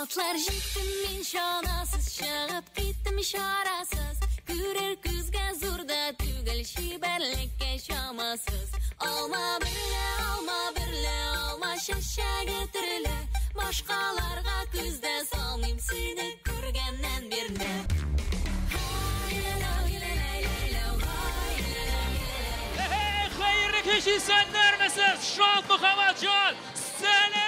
Атлар җиктем мин чанасыз, чыгып киттем чарасыз. Күрер күзгә зур да түгел, чибәрлеккә чамасыз. Алма берлә, алма берлә, алма чәчәге төрле. Башкаларга күз дә салмыйм сине күргәннән бирле. Хәерле кич, исәннәрмесез? Шат Мөхәммәтҗан, сәлам!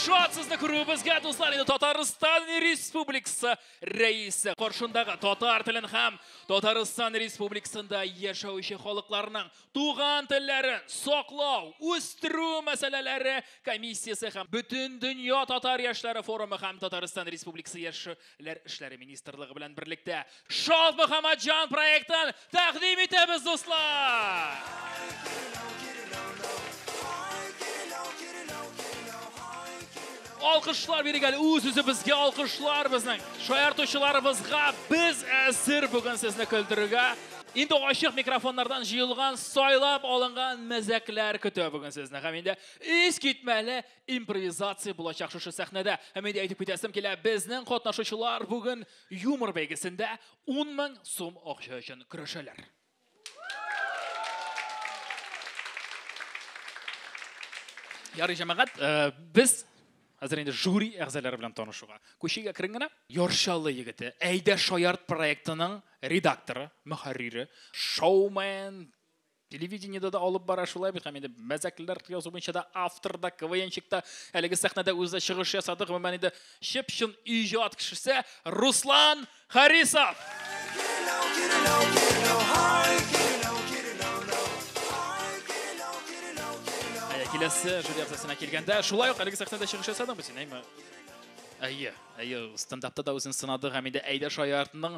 Шат сезне күрүебезгә, дуслар, инде Татарстан Республикасы рәисе каршындагы татар телен һәм Татарстан Республикасында яшәүче халыкларның туган телләрен саклау, үстерү мәсьәләләре комиссиясе һәм Бөтендөнья татар яшьләре форумы һәм Татарстан Республикасы яшьләр эшләре министрлыгы белән берлектә Шат Мөхәммәтҗан проектын тәкъдим итәбез, дуслар! Алкышлар бирик әле үз үзебезгә, алкышлар безнең шаяртучыларыбызга. Без әзер бүген сезне көлдерергә. Инде ачык микрофоннардан җыелган, сайлап алынган мәзәкләр көтә бүген сезне. Һәм инде искитмәле импровизация булачак шушы сәхнәдә. Һәм инде әйтеп китәсем килә, безнең катнашучылар бүген юмор бәйгесендә 10 мең сум акча өчен көрәшәләр. Ярый, җәмәгать, без хәзер инде жюри әгъзалары белән танышуга. Күчик әкрен генә. Яр Чаллы егете, Әйдә шаярт проектының редакторы, мөхәррире, шоумен, телевидениедә дә алып бара шулай бит, һәм инде мәзәкләр язу буенча да автор да, КВНчик та, әлеге сәхнәдә үзе дә чыгыш ясады. Гомумән инде чып-чын иҗат кешесе Руслан Харисов. Әйе, киләсе жюри әгъзасына килгәндә, шулай ук әлеге сәхнәдә чыгыш ясадыңмы син, әйме? Әйе, әйе, стендапта да үзен сынады һәм инде Әйдә шаяртның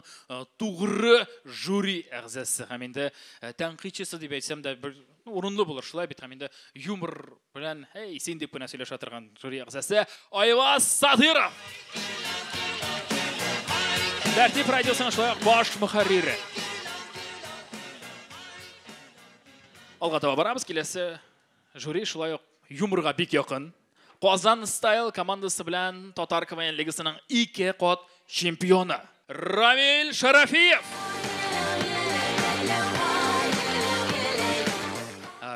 тугры жюри әгъзасы һәм инде тәнкыйтьчесе дип әйтсәм дә бер урынлы булыр, шулай бит, һәм инде юмор белән, эй, син дип кенә сөйләшә торган жюри әгъзасы Айваз Садыров. Тәртип радиосының шулай ук баш мөхәррире. Алга таба барабыз, киләсе жюри шулай ук юморга бик якын. Казан Стайл командасы белән Татар КВН лигасының 2 кат чемпионы Рамил Шарафиев.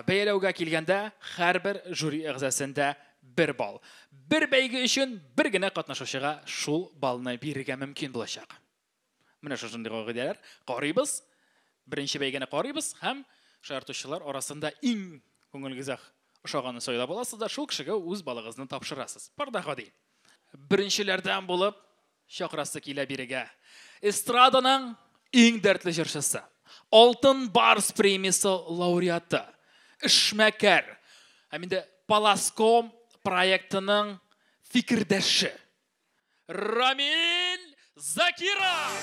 Бәяләүгә килгәндә һәрбер жюри әгъзасында 1 балл. Бер бәйге өчен бер генә катнашучыга шул баллны бирергә мөмкин булачак. Менә шушындый кагыйдәләр. Карыйбыз. Беренче бәйгене карыйбыз һәм шаяртучылар арасында иң күңелгезә ошаганын сайлап аласыз да шул кешегә үз балыгызны тапшырасыз. Бар да гади. Беренчеләрдән булып чакырасы килә бирегә. Эстраданың иң дәртле җырчысы, Алтын Барс премиясе лауреаты, эшмәкәр һәм инде Паласком проектының фикердәше Рамил Закиров.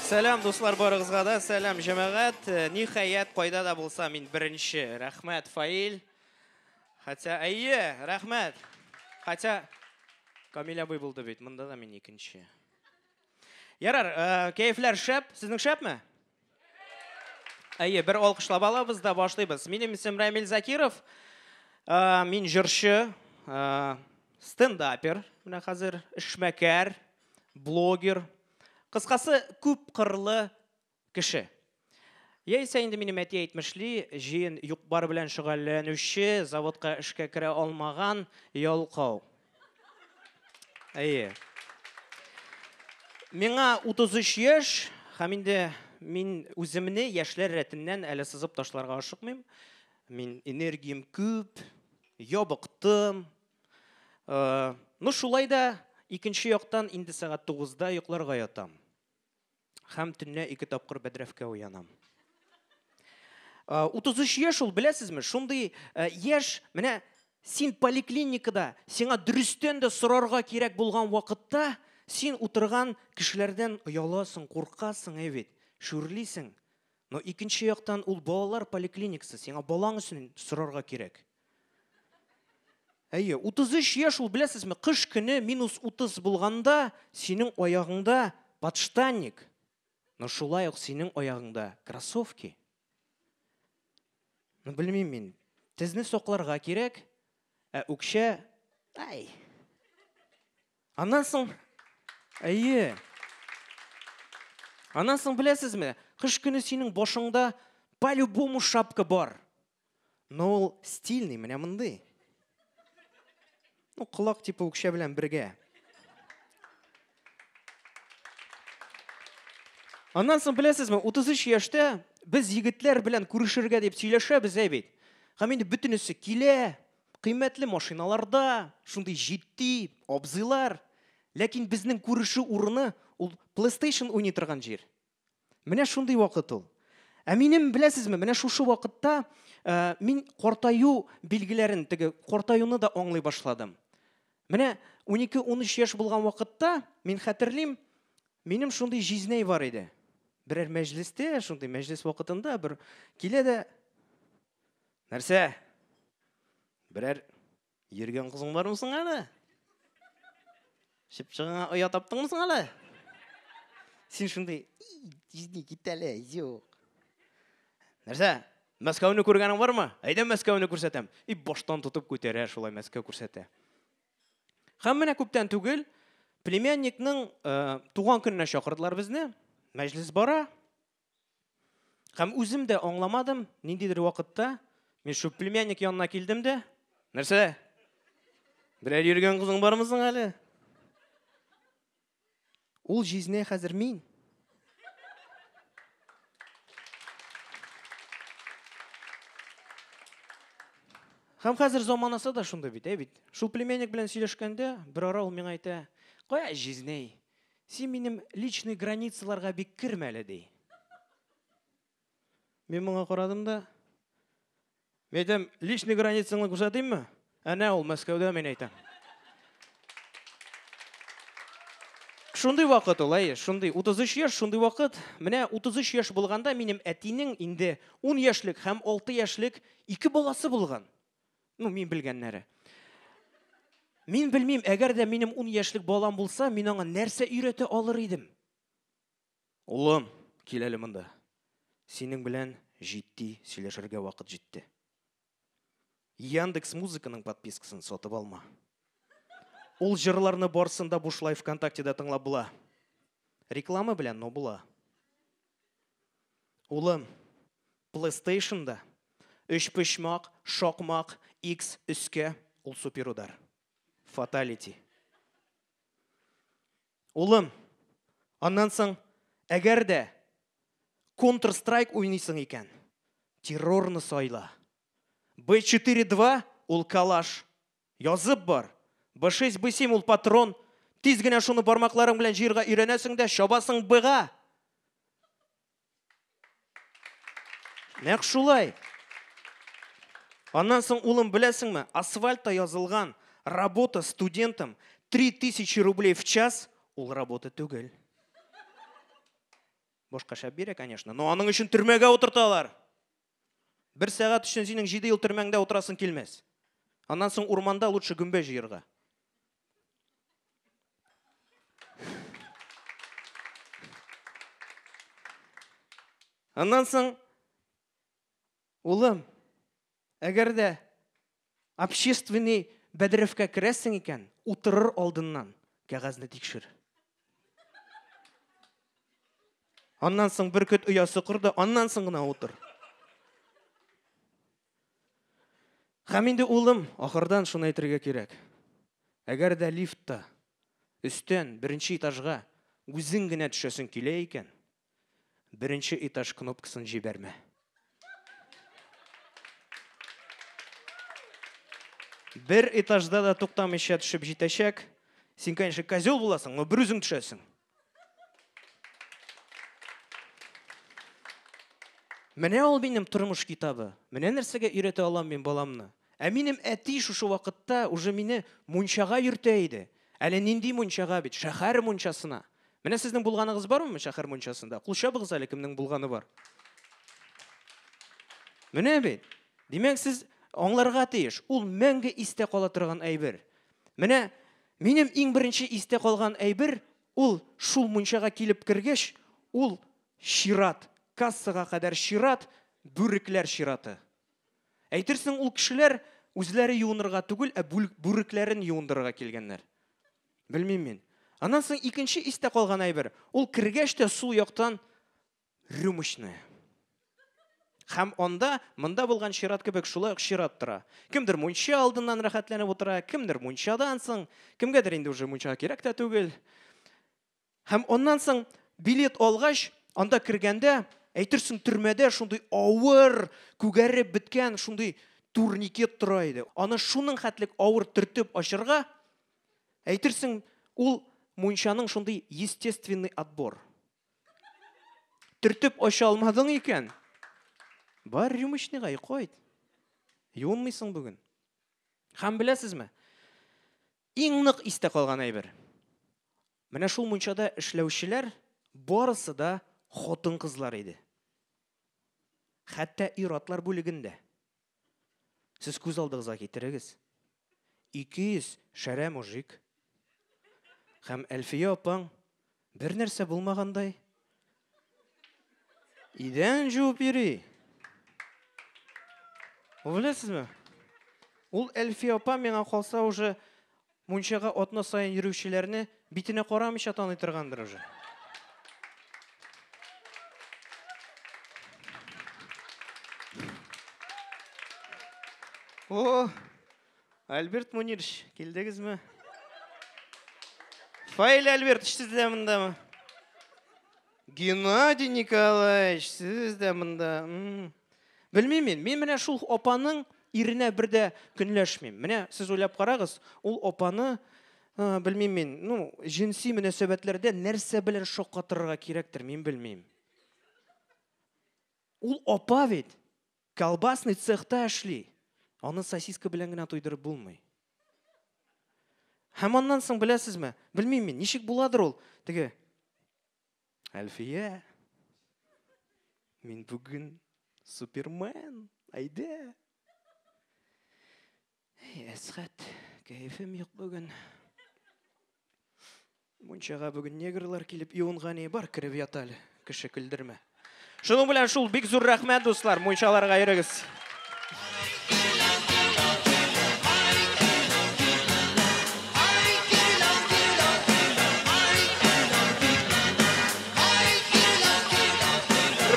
Сәлам, дуслар, барыгызга да, сәлам, җәмәгать. Ниһаять, кайда да булса мин беренче. Рәхмәт, Фаил. Хотя, әйе, рәхмәт. Хотя, Камил абый булды бит, монда да мин икенче. Ярар, кәефләр шәп, сезнең шәпме? Әйе, бер алкышлап алабыз да башлыйбыз. Минем исем Рамил Закиров. Мин җырчы, стендапер, менә хәзер эшмәкәр, блогер. Кыскасы, күп кырлы кеше. Яисә инде минем әти әйтмешли, җыен юк-бар белән шөгыльләнүче, заводка эшкә керә алмаган ялкау. Әйе. Миңа 33 яшь, һәм инде мин үземне яшьләр рәтеннән әле сызып ташларга ашыкмыйм. Мин энергиям күп, ябыктым. Шулай да икенче яктан инде сәгать тугызда йокларга ятам. Һәм төнлә 2 тапкыр бәдрәфкә уянам. 33 яшь ул, беләсезме? Шундый яшь, менә син поликлиникада, сиңа дөрестән дә сорарга кирәк булган вакытта, син утырган кешеләрдән ояласың, куркасың, әй бит, шүрлисең. Но икенче яктан ул балалар поликлиникасы, сиңа балаң өчен сорарга кирәк. Әйе, 33 яшь ул, беләсезме, кыш көне минус 30 булганда синең аягыңда подштанник, но шулай ук синең аягыңда кроссовки. Ну, белмим мин. Тезне сакларга кирәк, ә үкчә, ай. Аннан соң, әйе. Аннан соң беләсезме, кыш көне синең башыңда по-любому шапка бар. Но ул стильный, менә мондый. Ну, колак типа үкчә белән бергә. Аннан соң беләсезме, 33 яшьтә без егетләр белән күрешергә дип сөйләшәбез әй бит. Һәм инде бөтенесе килә, кыйммәтле машиналарда, шундый җитди абзыйлар. Ләкин безнең күрешү урыны ул PlayStation уйный торган җир. Менә шундый вакыт ул. Ә минем, беләсезме, менә шушы вакытта мин картаю билгеләрен, теге картаюны да аңлый башладым. Менә 12-13 яшь булган вакытта мин хәтерлим, минем шундый җизнәй бар иде. Берәр мәҗлестә, шундый мәҗлес вакытында бер килә дә нәрсә? Берәр йөргән кызың бармы соң әле? Чыпчыгыңа оя таптыңмы соң әле? Син шундый, җизни, кит әле, юк. Нәрсә? Мәскәүне күргәнең бармы? Әйдә Мәскәүне күрсәтәм. И баштан тотып күтәрә, шулай Мәскәү күрсәтә. Һәм менә күптән түгел племянникның туган көненә чакырдылар безне. Мәҗлес бара. Һәм үзем дә аңламадым, ниндидер вакытта мин шул племянник янына килдем дә, нәрсә? Берәр йөргән кызың бармы соң әле? Ул җизнәй хәзер мин. Һәм хәзер заманасы да шундый бит, әй бит. Шул племянник белән сөйләшкәндә, бер ара ул миңа әйтә, кая җизнәй, син минем личный границаларга бик кермә әле, ди. Мин моңа карадым да, мин әйтәм, личный границаңны күрсәтимме? Әнә ул Мәскәүдә, мин әйтәм. Шундый вакыт ул, әйе, шундый 33 яшь, шундый вакыт. Менә 33 яшь булганда минем әтинең инде 10 яшьлек һәм 6 яшьлек ике баласы булган. Ну, мин белгәннәре. Мин белмим, әгәр дә минем 10 яшьлек балам булса, мин аңа нәрсә өйрәтә алыр идем? Улым, кил әле монда. Синең белән җитди сөйләшергә вакыт җитте. Яндекс Музыканың подпискасын сатып алма. Ул җырларны барсын да бушлай ВКонтактеда тыңлап була. Реклама белән, но була. Улым, PlayStation'да өчпочмак, шакмак, X өскә, ул суперудар. Фаталити. Улым, аннан соң, әгәр дә Counter-Strike уйныйсың икән, террорны сайла. Б4-2 ул калаш. Язып бар. Б6, Б7 ул патрон. Тиз генә шуны бармакларың белән җыярга өйрәнәсең дә, чабасың Б-га. Нәкъ шулай. Аннан соң, улым, беләсеңме, асфальтта язылган работа студентом 3000 рублей в час ул работа түгел. Башка шәп бирә, конечно, но аның өчен төрмәгә утырталар. Бер сәгать өчен синең 7 ел төрмәңдә утырасың килмәс. Аннан соң урманда лучше гөмбә җыярга. Аннан соң, улым, әгәр дә общественный бәдрәфкә керәсең икән, утырыр алдыннан кәгазьне тикшер. Аннан соң бөркет оясы кор да, аннан соң гына утыр. Һәм инде, улым, ахырдан шуны әйтергә кирәк. Әгәр дә лифтта өстән беренче этажга үзең генә төшәсең килә икән, беренче этаж кнопкасын җибәрмә. Бер этажда да туктамыйча төшеп җитәчәк. Син, конечно, козел буласың, но бер үзең төшәсең. Менә ул минем тормыш китабы. Менә нәрсәгә өйрәтә алам мин баламны. Ә минем әти шушы вакытта уже мине мунчага йөртә иде. Әле нинди мунчага бит? Шәһәр мунчасына. Менә сезнең булганыгыз бармы шәһәр мунчасында? Кул чабыгыз әле, кемнең булганы бар. Менә бит. Димәк, сез аңларга тиеш, ул мәңге истә кала торган әйбер. Менә минем иң беренче истә калган әйбер, ул шул мунчага килеп кергәч, ул чират, кассага кадәр чират, бүрекләр чираты. Әйтерсең, ул кешеләр үзләре юынырга түгел, ә бүрекләрен юындырырга килгәннәр. Белмим мин. Аннан соң икенче истә калган әйбер, ул кергәч тә сул яктан рюмочная. Һәм анда, монда булган чират кебек шулай ук чират тора. Кемдер мунча алдыннан рәхәтләнеп утыра, кемдер мунчадан соң, кемгәдер инде уже мунча кирәк тә түгел. Һәм аннан соң билет алгач, анда кергәндә, әйтерсең төрмәдә шундый авыр, күгәреп беткән шундый турникет тора иде. Аны шуның хәтлек авыр төртеп ачырга, әйтерсең ул мунчаның шундый естественный отбор. Төртеп ача алмадың икән, бар рюмочныйга кайт. Юынмыйсың бүген. Һәм беләсезме? Иң нык истә калган әйбер. Менә шул мунчада эшләүчеләр барысы да хатын-кызлар иде. Хәтта ир-атлар бүлегендә. Сез күз алдыгызга китерегез. 200 шәрә мужик. Һәм Әлфия апаң бер нәрсә булмагандай идән жуып йөри. Ул беләсезме? Ул Әлфия апа миңа калса уже мунчага атна саен йөрүчеләрне битенә карамыйча таный торгандыр уже. О, Альберт Мунирович, килдегезме? Фаил Альбертович, сез дә мондамы? Геннадий Николаевич, сез дә монда. Белмим мин, мин менә шул апаның иренә бер дә көнләшмим. Менә сез уйлап карагыз, ул апаны, белмим мин, ну, җенси мөнәсәбәтләрдә нәрсә белән шаккатырырга кирәктер, мин белмим. Ул апа бит колбасный цехта эшли. Аны сосиска белән генә туйдырып булмый. Һәм аннан соң беләсезме? Белмим мин, ничек буладыр ул? Теге Әлфия, мин бүген Супермен, әйдә. Эй, Әсхәт, кәефем юк бүген. Мунчага бүген негрлар килеп юынган, бар кереп ят әле, кеше көлдермә. Шуның белән шул бик зур рәхмәт, дуслар, мунчаларга йөрегез.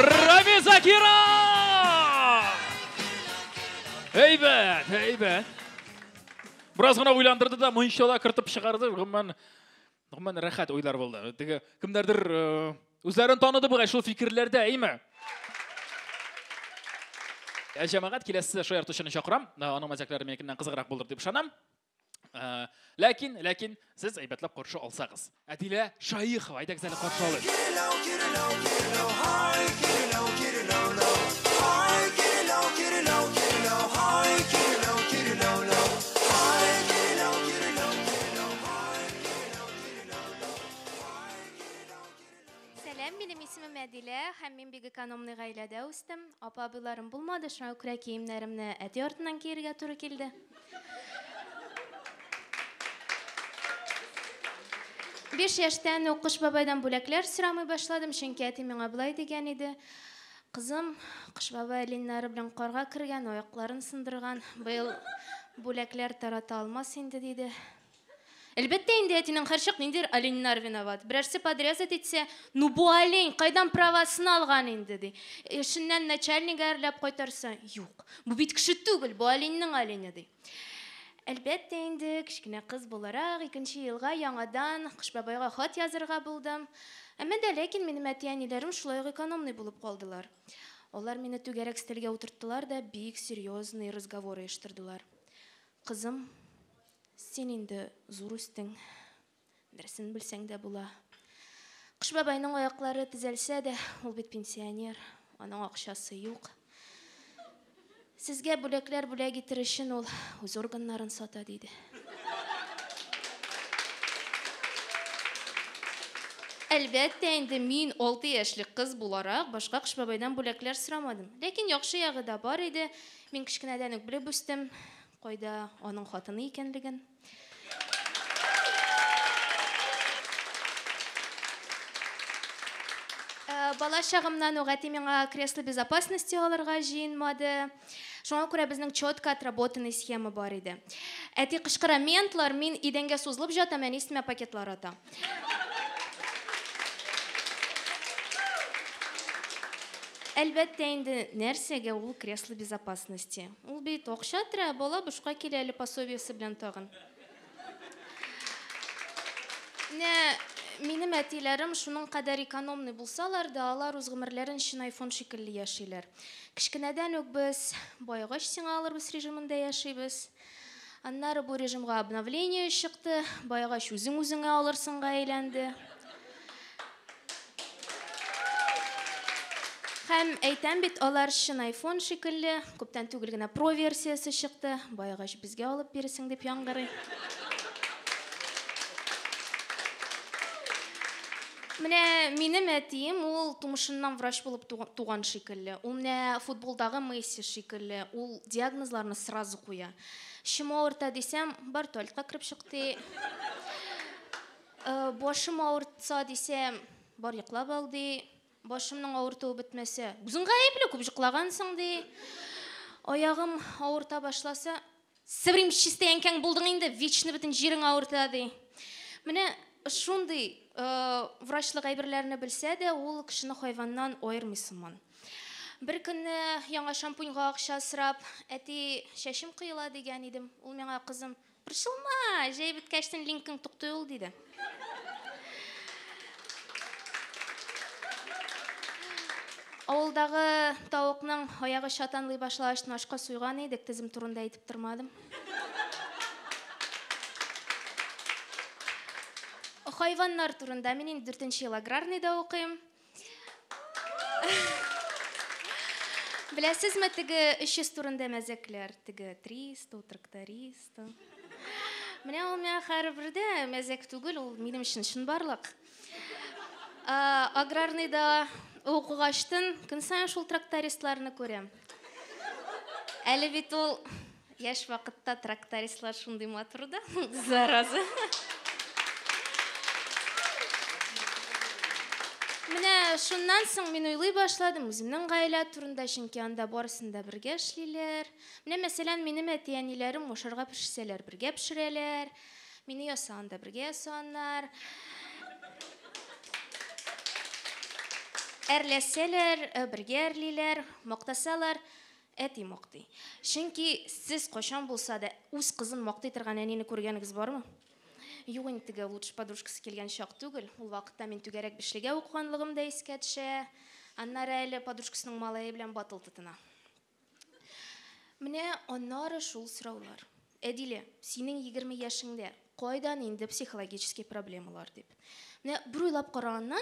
Рамил Закиров! Әйбәт, әйбәт. Бераз гына уйландырды да, мунчала кертеп чыгарды. Гомумән, гомумән рәхәт уйлар булды. Теге кемнәрдер үзләрен таныды бугай шул фикерләрдә, әйме? Ә җәмәгать, киләсе шаяртучыны чакырам. Аның мәзәкләре минекеннән кызыграк булыр дип ышанам. Ләкин, ләкин сез әйбәтләп каршы алсагыз. Әдилә Шаихова, әйдәгез әле каршы алыйк. Сәлам, минем исемем Әдилә һәм мин бик экономный гаиләдә үстем. Апа абыйларым булмады, шуңа күрә киемнәремне әти артыннан киергә туры килде. 5 яшьтән үк Кыш бабайдан бүләкләр сорамый башладым, чөнки әти миңа болай дигән иде. Кызым, Кыш бабай оленьнары белән карга кергән, аякларын сындырган, быел бүләкләр тарата алмас инде, диде. Әлбәттә инде әтинең һәрчак ниндидер оленьнар виноват. Берәрсе подрезать итсә, ну бу олень кайдан правасын алган инде, ди. Эшеннән начальник әрләп кайтарса, юк, бу бит кеше түгел, бу оленьнең олене, ди. Әлбәттә инде, кечкенә кыз буларак, икенче елга яңадан Кыш бабайга хат язырга булдым. Әмма дә ләкин минем әти-әниләрем шулай ук экономный булып калдылар. Алар мине түгәрәк өстәлгә утырттылар да бик серьезный разговор оештырдылар. Кызым, син инде зур үстең, дәресен белсәң дә була. Кыш бабайның аяклары төзәлсә дә, ул бит пенсионер, аның акчасы юк. Сезгә бүләкләр бүләк итер өчен ул үз органнарын сата, диде. Әлбәттә инде мин 6 яшьлек кыз буларак башка Кыш бабайдан бүләкләр сорамадым. Ләкин яхшы ягы да бар иде. Мин кечкенәдән үк белеп үстем, кайда аның хатыны икәнлеген. Бала чагымнан ук әти миңа кресло безопасности алырга җыенмады. Шуңа күрә безнең четко отработанный схема бар иде. Әти кычкыра ментлар, мин идәнгә сузылып жатам, әни өстемә пакетлар ата. Әлбәттә инде, нәрсәгә ул кресло безопасности? Ул бит акча тора, бала бушка килә әле пособиесе белән тагын. Менә минем әтиләрем шуның кадәр экономный булсалар да, алар үз гомерләрен чын айфон шикелле яшиләр. Кечкенәдән үк без байгач сиңа алырбыз режимында яшибез. Аннары бу режимга обновление чыкты, байгач үзең үзеңә алырсыңга әйләнде. Һәм әйтәм бит, алар чын айфон шикелле, күптән түгел генә Pro версиясе чыкты, байгач безгә алып бирсең дип яңгырый. Менә минем әтием ул тумышыннан врач булып туган шикелле. Ул менә футболдагы Месси шикелле, ул диагнозларны сразу куя. Эчем авырта дисәм, бар туалетка кереп чык ди. Башым авыртса дисәм, бар йоклап ал ди. Башымның авыртуы бетмәсә, үзең гаепле, күп йоклагансың ди. Аягым авырта башласа, сыбрим чистый әнкәң булдың инде, вечно бөтен җирең авырта ди. Менә шундый врачлык әйберләрне белсә дә, ул кешене хайваннан аермый сыман. Бер көнне яңа шампуньга акча сорап, әти, чәчем коела дигән идем. Ул миңа, кызым, борчылма, җәй беткәчтен линкың туктый ул, диде. Авылдагы тавыкның аягы чатанлый башлагач, ашка суйган идек, тезем турында әйтеп тормадым. Хайваннар турында мин инде 4 ел аграрныйда укыйм. Беләсезме теге 300 турында мәзәкләр, теге 300, тракторист. Менә ул миңа һәрбер дә мәзәк түгел, ул минем өчен чынбарлык. Аграрныйда укыгачтын көн саен шул трактористларны күрәм. Әле бит ул яшь вакытта трактористлар шундый матур да, зараза. Менә шуннан соң мин уйлый башладым үземнең гаилә турында, чөнки анда барысын да бергә эшлиләр. Менә мәсәлән, минем әти-әниләрем ашарга пешерсәләр бергә пешерәләр, мине ясаганда бергә ясаганнар. Әрләсәләр, бергә әрлиләр, мактасалар, әти мактый. Чөнки сез кайчан булса да үз кызын мактый торган әнине күргәнегез бармы? Юк, инде теге лучший подружкасы килгән чак түгел. Ул вакытта мин түгәрәк бишлегә укыганлыгым да искә төшә. Аннары әле подружкасының малае белән батыл тотына. Менә аннары шул сораулар. Әдилә, синең 20 яшеңдә кайдан инде психологический проблемалар дип. Менә бер уйлап караганнан,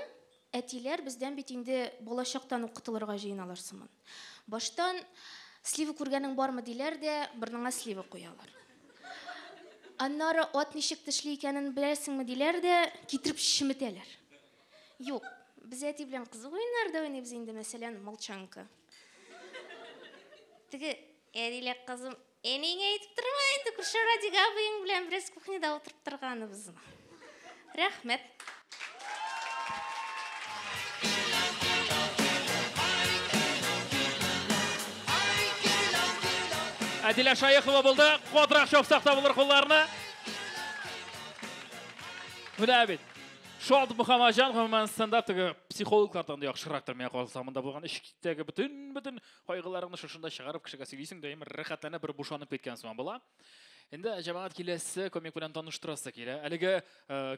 әтиләр бездән бит инде балачактан ук котылырга җыеналар сыман. Баштан слива күргәнең бармы диләр дә, борыныңа слива куялар. Аннары ат ничек тешли икәнен беләсеңме диләр дә, китереп чеметәләр. Юк, без әти белән кызык уеннар да уйныйбыз инде, мәсәлән, молчанка. Теге Әдилә кызым, әниеңә әйтеп торма инде, күрше Радик абыең белән бераз кухняда утырып торганыбызны. Рәхмәт. Әдилә Шаехова булды. Катырак чапсак та булыр кулларны. Менә бит. Шалт Мөхәммәтҗан гомумән стендап теге психологлардан да яхшырактыр миңа калса, монда булган эчтәге бөтен кайгыларыңны шушында чыгарып кешегә сөйлисең дә, рәхәтләнеп бер бушанып киткән сыман була. Инде җәмәгать киләсе комик белән таныштырасы килә. Әлеге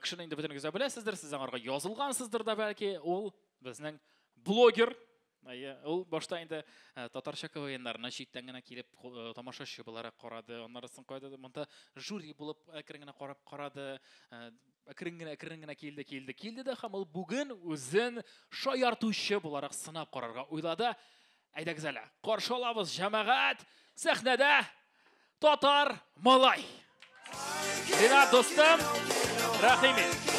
кешене инде бөтенегез дә беләсездер, сез аңарга язылгансыздыр да бәлки, ул безнең блогер. Әйе, ул башта инде татарча КВНнарына читтән генә килеп тамашачы буларак карады. Аннары соң кайда монда жюри булып әкрен генә карап карады. Әкрен генә килде, килде, килде дә һәм ул бүген үзен шаяртучы буларак сынап карарга уйлады. Әйдәгез әле, каршы алабыз җәмәгать, сәхнәдә татар малай. Ринат дустым, рәхим ит.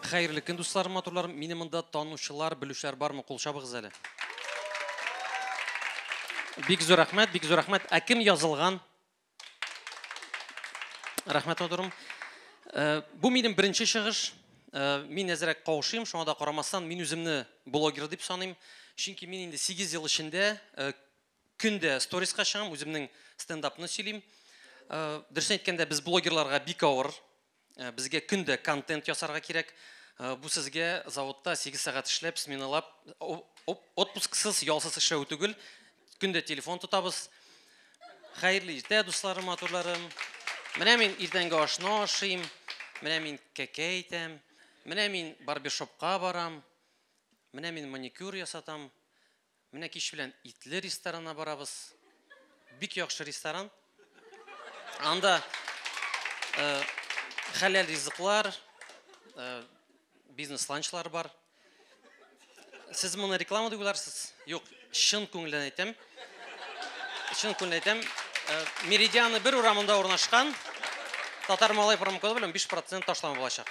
Хәерле көн, дусларым, матурларым. Мине монда танучылар, белүчеләр бармы? Кул чабыгыз әле. Бик зур рәхмәт, бик зур рәхмәт. Ә кем язылган? Рәхмәт, матурым. Бу минем беренче чыгыш. Мин әзрәк каушыйм, шуңа да карамастан, мин үземне блогер дип саныйм. Чөнки мин инде 8 ел эчендә көндә сториска чыгам, үземнең стендапны сөйлим. Дөресен әйткәндә, без блогерларга бик авыр. Безгә көндә контент ясарга кирәк. Бу сезгә заводта 8 сәгать эшләп, сменалап, отпусксыз, ялсыз эшләү түгел. Көндә телефон тотабыз. Хәерле иртә, дусларым, матурларым. Менә мин иртәнге ашны ашыйм, менә мин кәкәй итәм, менә мин барбершопка барам, менә мин маникюр ясатам, менә кич белән итле ресторанына барабыз. Бик яхшы ресторан. Анда хәләл ризыклар, бизнес-ланчлар бар. Сез моны реклама дип уйларсыз? Юк, чын күңелдән әйтәм. Чын күңелдән әйтәм. Меридианы бер урамында урнашкан Татар малай промокоды белән 5% ташлама булачак.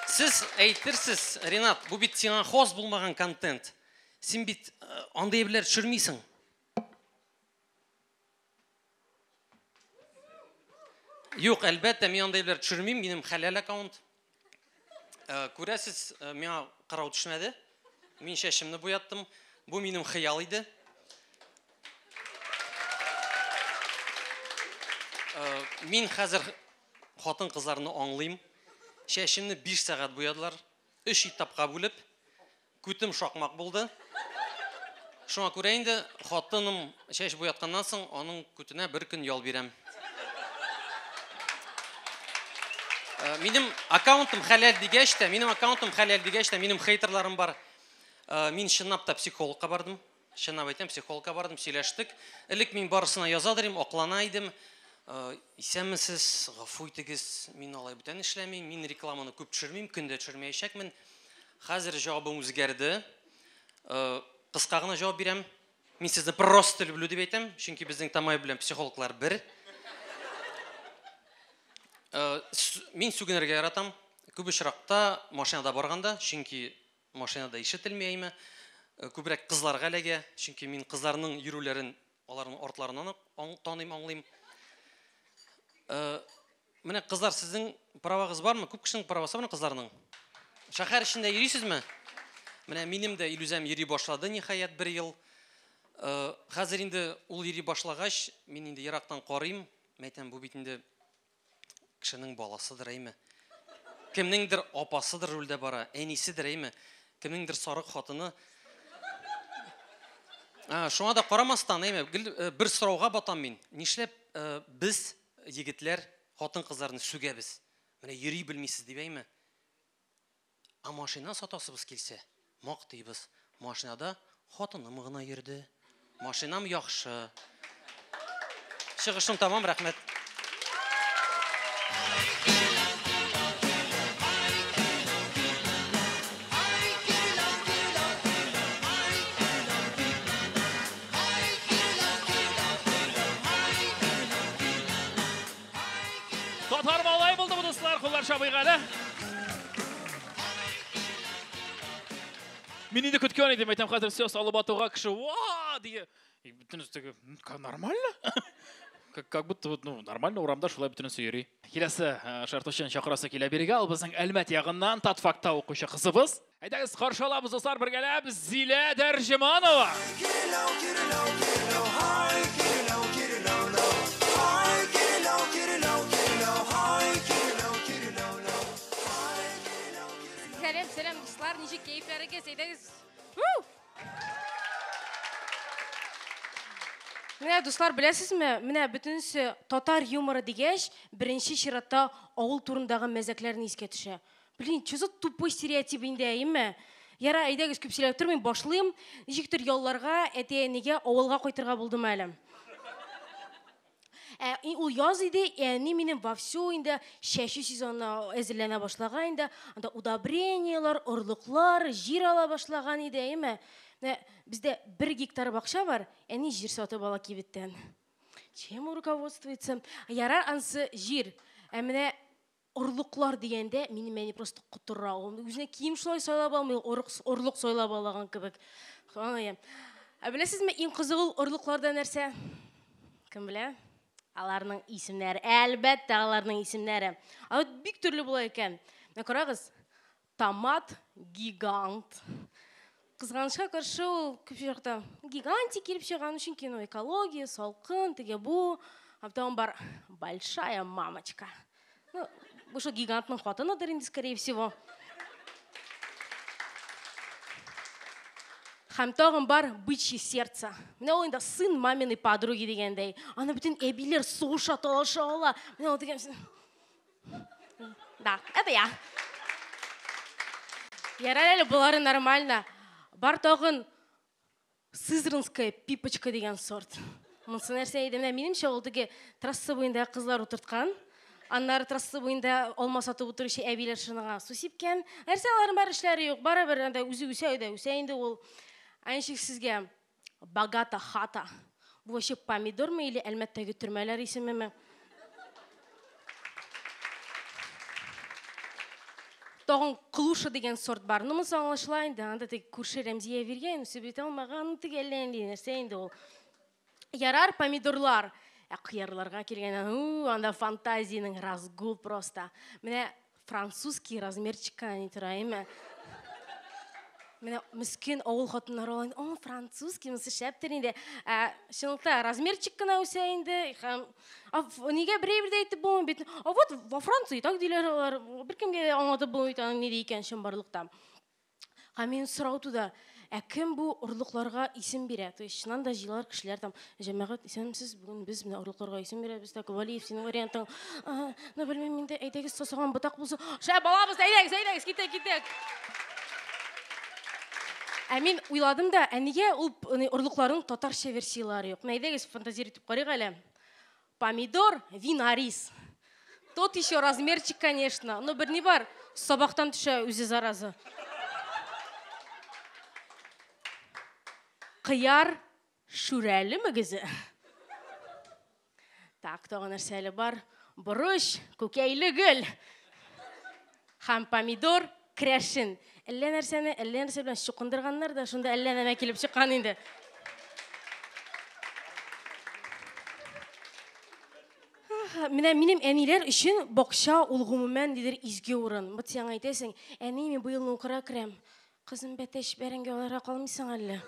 Сез әйтерсез, Ренат, бу бит сиңа хос булмаган контент. Син бит андый әйберләр төшермисең. Юк, әлбәттә, мин андый әйберләр төшермим, минем хәләл аккаунт. Күрәсез, миңа карау төшмәде. Мин чәчемне буяттым. Бу минем хыял иде. Мин хәзер хатын-кызларны аңлыйм. Чәчемне 5 сәгать буядылар. 3 этапка бүлеп, күтем шакмак булды. Шуңа күрә инде хатыным чәч буятканнан соң аның күтенә бер көн ял бирәм. Минем аккаунтым хәләл дигәч тә, минем аккаунтым хәләл дигәч тә, минем хейтерларым бар. Мин чынлап та психологка бардым. Чынлап әйтәм, психологка бардым, сөйләштек. Элек мин барысына яза идем, аклана идем. Исәнмесез, гафу итегез, мин алай бүтән эшләмим, мин рекламаны күп төшермим, көндә төшермәячәкмен. Хәзер җавабым үзгәрде. Кыска гына җавап бирәм. Мин сезне просто люблю дип әйтәм, чөнки безнең Тамай белән психологлар бер. Мин сүгенергә яратам. Күп очракта машинада барганда, чөнки машинада ишетелми әйме. Күбрәк кызларга эләгә, чөнки мин кызларның йөрүләрен аларның артларыннан ук таныйм, аңлыйм. Менә кызлар, сезнең правагыз бармы? Күп кешенең правасы бармы кызларның? Шәһәр эчендә йөрисезме? Менә минем дә Илүзәм йөри башлады, ниһаять, бер ел. Хәзер инде ул йөри башлагач, мин инде ерактан карыйм, әйтәм, бу бит инде кешенең баласыдыр, әйме? Кемнеңдер апасыдыр рульдә бара, әниседер, әйме? Кемнеңдер сарык хатыны. Шуңа да карамастан, әйме, гел бер сорауга батам мин. Нишләп без, егетләр, хатын-кызларны сүгәбез? Менә йөри белмисез дип, әйме? Ә машина сатасыбыз килсә, мактыйбыз. Машинада хатыным гына йөрде. Машинам яхшы. Чыгышым тамам, рәхмәт. Татар малай булды бу, дуслар, куллар чабыйк әле. Мин инде көткән идем, әйтәм, хәзер все салып атуга кеше, ва, дие. И бөтенесе теге, нормально? Как будто вот, ну, нормально урамда шулай бөтенесе йөри. Киләсе шартучын чакырасы килә бирегә, ул безнең Әлмәт ягыннан Татфакта укучы кызыбыз. Әйдәгез, каршы алабыз, дуслар, бергәләп Зилә Дәрҗеманова. Сәлам, сәлам, дуслар, ничек кәефләрегез? Әйдәгез. Менә, дуслар, беләсезме, менә бөтенесе татар юморы дигәч, беренче чиратта авыл турындагы мәзәкләрне искә төшә. Блин, что за тупой стереотип инде, әйеме? Яра, әйдәгез, күп сөйләп тормыйм, башлыйм. Ничектер ялларга, әти-әнигә авылга кайтырга булдым әле. Ә ул яз иде, әни минем вовсю инде чәчү сезонына әзерләнә башлаган инде. Анда удобрениелар, орлыклар, җир ала башлаган иде, әйеме? Менә бездә 1 гектар бакча бар, әни җир сатып ала кибеттән. Чем руководствуется? Ярар ансы җир. Ә менә орлыклар дигәндә минем әни просто котыра. Ул үзенә кием шулай сайлап алмый, орлык сайлап алган кебек. Ә беләсезме, иң кызыгы ул орлыкларда нәрсә? Кем белә? Аларның исемнәре. Әлбәттә, аларның исемнәре. Ә вот бик төрле була икән. Менә карагыз, томат гигант. Кызганычка каршы ул күп очракта гигантик килеп чыган, чөнки ну экология, салкын, теге бу. А потом бар большая мамочка. Ну, бу шул гигантның хатыныдыр инде, скорее всего. Һәм тагын бар бычье сердце. Менә ул инде сын маминой подруги дигәндәй. Аны бөтен әбиләр сугыша, талаша ала. Менә ул дигән. Да, это я. Ярар әле, болары нормально. Бар тагын сызранская пипочка дигән сорт. Монысы нәрсә иде? Менә минемчә ул теге трасса буенда кызлар утырткан. Аннары трасса буенда алма сатып утыручы әбиләр шуныңа су сипкән. Нәрсә аларның бар эшләре юк, барыбер анда үзе үсә дә үсә инде ул. Ә ничек сезгә богата хата? Бу вообще помидормы или Әлмәттәге төрмәләр исемеме? Тагын клуша дигән сорт бар. Ну, монысы аңлашыла инде. Анда теге күрше Рәмзия биргән, үсеп бетә алмаган, теге әллә нинди нәрсә инде ул. Ярар помидорлар. Ә кыярларга килгәндә, анда фантазиянең разгул просто. Менә французский размерчик кына ни тора, әйме? Менә мискин авыл хатыннары алай, о, французский, монысы шәптер инде. Ә, чынлыкта размерчик кына үсә инде. Һәм, а, нигә берәй дә әйтеп булмый бит? А вот во Франции так диләр алар. Беркемгә дә аңлатып булмый бит аның ни икән чынбарлыкта. Һәм мин сорау туды, ә кем бу орлыкларга исем бирә? То есть чыннан да җыелар кешеләр там, җәмәгать, исәнмесез, бүген без менә орлыкларга исем бирәбез, так, Валиев, синең вариантың, ну, белмим инде, әйдәгез, сасыган ботак булсын. Шәп, алабыз, әйдәгез, әйдәгез, китек, китек. Ә мин уйладым да, ә нигә ул орлыкларның татарча версияләре юк? Менә әйдәгез, фантазия итеп карыйк әле. Помидор, винорис. Тот еще размерчик, конечно, но бер ни бар, сабактан төшә үзе зараза. Кыяр шүрәле мөгезе. Так, тагын нәрсә әле бар? Борыч, күкәйле гөл. Һәм помидор, крәшен. Әллә нәрсәне, әллә нәрсә белән чукындырганнар да, шунда әллә нәмә килеп чыккан инде. Менә минем әниләр өчен бакча ул гомумән нидер изге урын. Вот сиңа әйтәсең, әни, мин быел укырга керәм. Кызым, бәтәч, бәрәңге алырга калмыйсың әллә?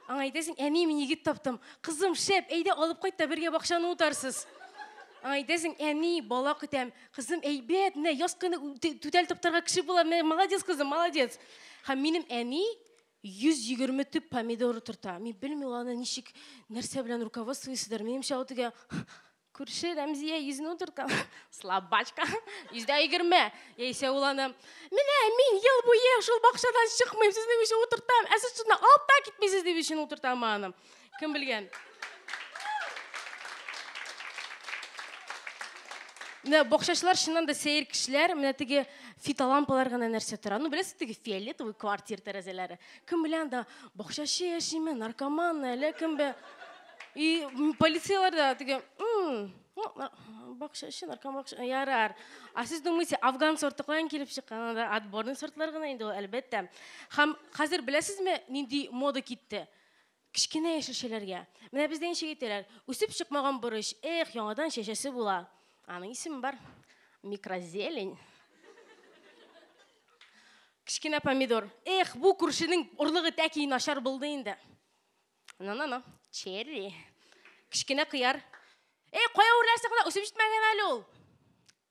Аңа әйтәсең, әни, мин егет таптым. Кызым, шәп, әйдә алып кайт та бергә бакчаны утарсыз. Аңа әйтәсең, әни, бала көтәм. Кызым, әйбәт, менә яз көне түтәл таптарга кеше була. Менә молодец, кызым, молодец. Һәм минем әни 120 төп помидор утырта. Мин белмим, ул аны ничек, нәрсә белән руководствуется. Минемчә, ул теге күрше Рәмзия йөзен утырткан. Слабачка. 120. Яисә ул аны, менә мин ел буе шул бакчадан чыкмыйм, сезнең өчен утыртам. Ә сез шуннан алып та китмисез дип өчен утыртам аны. Кем белгән? Менә бакчачылар чыннан да сәер кешеләр, менә теге фитолампалар гына нәрсә тора. Ну, беләсез, теге фиолетовый квартир тәрәзәләре. Кем белә анда бакчачы яшиме, наркоман, әллә кем бе? И полициялар да теге, ну, бакчачы, наркоман бакча, ярар. А сез думаете, афган сорты каян килеп чыккан? Анда отборный сортлар гына инде ул, әлбәттә. Һәм хәзер беләсезме, нинди мода китте? Кечкенә яшелчәләргә. Менә бездә ничек әйтәләр? Үсеп чыкмаган борыч, эх, яңадан чәчәсе була. Аның исеме бар. Микрозелень. Кечкенә помидор. Эх, бу күршенең орлыгы тәки начар булды инде. На-на-на, черри. Кечкенә кыяр. Эй, кая үрләрсең гына, үсеп җитмәгән әле ул.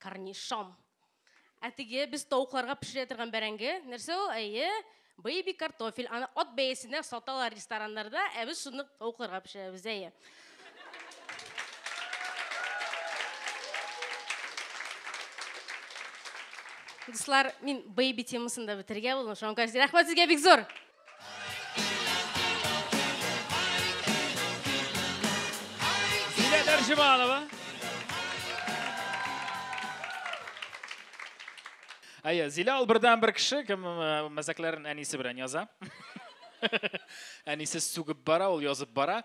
Корнишон. Ә теге без тавыкларга пешерә торган бәрәңге, нәрсә ул? Әйе, бэйби картофель. Аны ат бәясенә саталар рестораннарда, ә без шуны тавыкларга пешерәбез, әйе. Дуслар, мин бэйби темасын да бетерергә булдым. Шуңа күрә рәхмәт сезгә бик зур. Зилә Жуманова. Әйе, Зилә ул бердән-бер кеше, кем мәзәкләрен әнисе белән яза. Әнисе сүгеп бара, ул язып бара.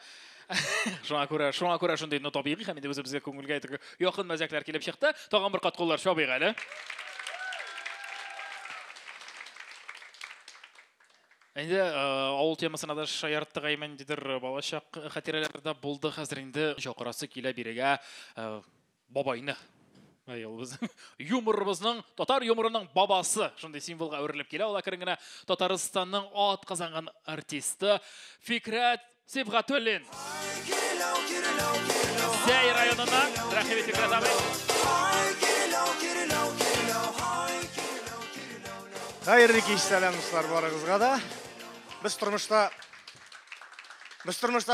Шуңа күрә, шуңа күрә шундый, ну, табигый һәм инде үзебезгә күңелгә якын мәзәкләр килеп чыкты. Тагын бер кат куллар чабыйк әле. Инде авыл темасына да шаярттык, әйме, ниндидер балачак хатирәләре дә булды. Хәзер инде чакырасы килә бирегә бабайны. Әй, ул безнең юморыбызның, татар юморының бабасы. Шундый символга әверелеп килә. Ул әкрен генә Татарстанның ат казанган артисты Фикрәт Сибгатуллин. Зәй районыннан. Рәхим ит, Фикрәт абый. Хәерле кич, сәлам дуслар барыгызга да. Без тормышта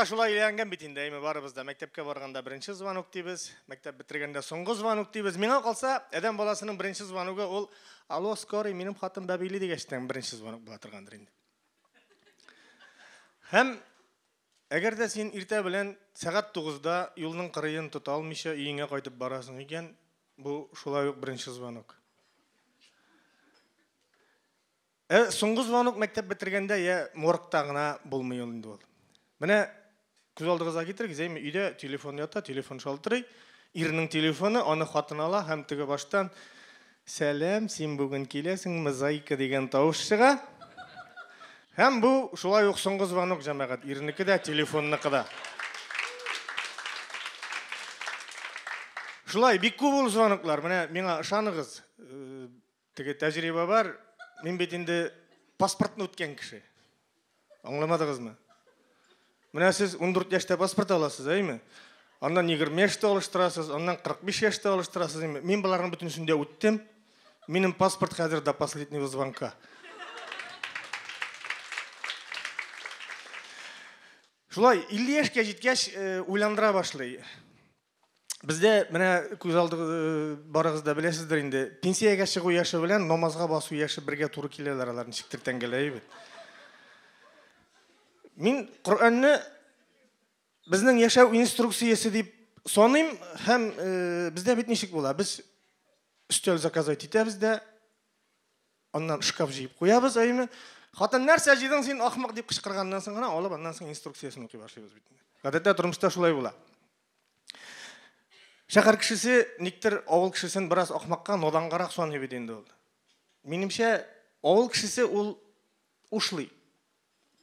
шулай өйләнгән бит инде, әйме, барыбыз да. Мәктәпкә барганда беренче звонок дибез, мәктәп бетергәндә соңгы звонок дибез. Миңа калса, адәм баласының беренче звоногы ул алло, скорый, минем хатын бәбили дигәчтән беренче звонок була торгандыр инде. Һәм әгәр дә син иртә белән сәгать 9-да юлның кырыен тота алмыйча өеңә кайтып барасың икән, бу шулай ук беренче звонок. Соңгы звонок мәктәп бетергәндә я моргта гына булмый ул инде ул. Менә күз алдыгызга китерегез, әйме, өйдә телефон ята, телефон шалтырый, ирнең телефоны, аны хатын ала һәм теге баштан сәлам, син бүген киләсеңме, зайка дигән тавыш чыга. Һәм бу шулай ук соңгы звонок, җәмәгать, ирнеке дә, телефонныкы да. Шулай бик күп ул звоноклар. Менә миңа ышаныгыз, теге тәҗрибә бар. Мин бит инде паспортны үткән кеше. Аңламадыгызмы? Менә сез 14 яшьтә паспорт аласыз, әйме? Аннан 20 яшьтә алыштырасыз, аннан 45 яшьтә алыштырасыз, әйме? Мин боларның бөтенесен дә үттем. Минем паспорт хәзер до последнего звонка. Шулай 50 яшькә җиткәч, уйландыра башлый. Бездә менә күз алды барыгыз да беләсездер инде, пенсиягә чыгу яше белән намазга басу яше бергә туры киләләр, алар ничектер тәңгәләй бит. Мин Коръәнне безнең яшәү инструкциясе дип саныйм һәм бездә бит ничек була? Без өстәл заказать итәбез дә, аннан шкаф җыеп куябыз, әйме? Хатын нәрсә җыйдың син, ахмак дип кычкырганнан соң гына алып, аннан соң инструкциясен укый башлыйбыз бит. Гадәттә тормышта шулай була. Шәһәр кешесе никтер авыл кешесен бераз ахмакка, надангарак саный бит инде ул. Минемчә, авыл кешесе ул ушлый,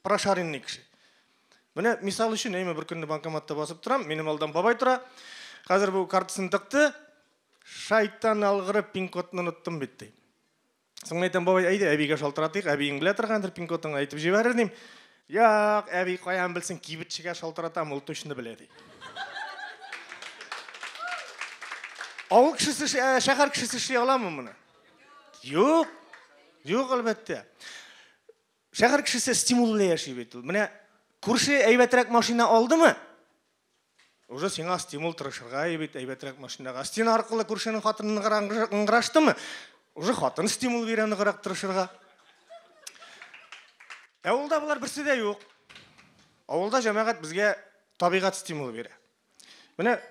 прошаренный кеше. Менә мисал өчен, әйме, бер көнне банкоматта басып торам, минем алдан бабай тора. Хәзер бу картасын тыкты, шайтан алгырып пин-кодны оныттым бит ди. Соң әйтәм, бабай, әйдә, әбигә шалтыратыйк, әбиең белә торгандыр, пин-кодыңны әйтеп җибәрер дим. Юк, әби каян белсен, кибетчегә шалтыратам, ул точно белә ди. Авыл кешесе, шәһәр кешесе эшли аламы моны? Юк. Юк, әлбәттә. Шәһәр кешесе стимул белән яши бит ул. Менә күрше әйбәтрәк машина алдымы? Уже сиңа стимул тырышырга бит әйбәтрәк машинага. Стена аркылы күршенең хатынын ыңгыраштымы? Уже хатын стимул бирә ныграк тырышырга. Ә авылда болар берсе дә юк. Авылда җәмәгать безгә табигать стимулы бирә. Менә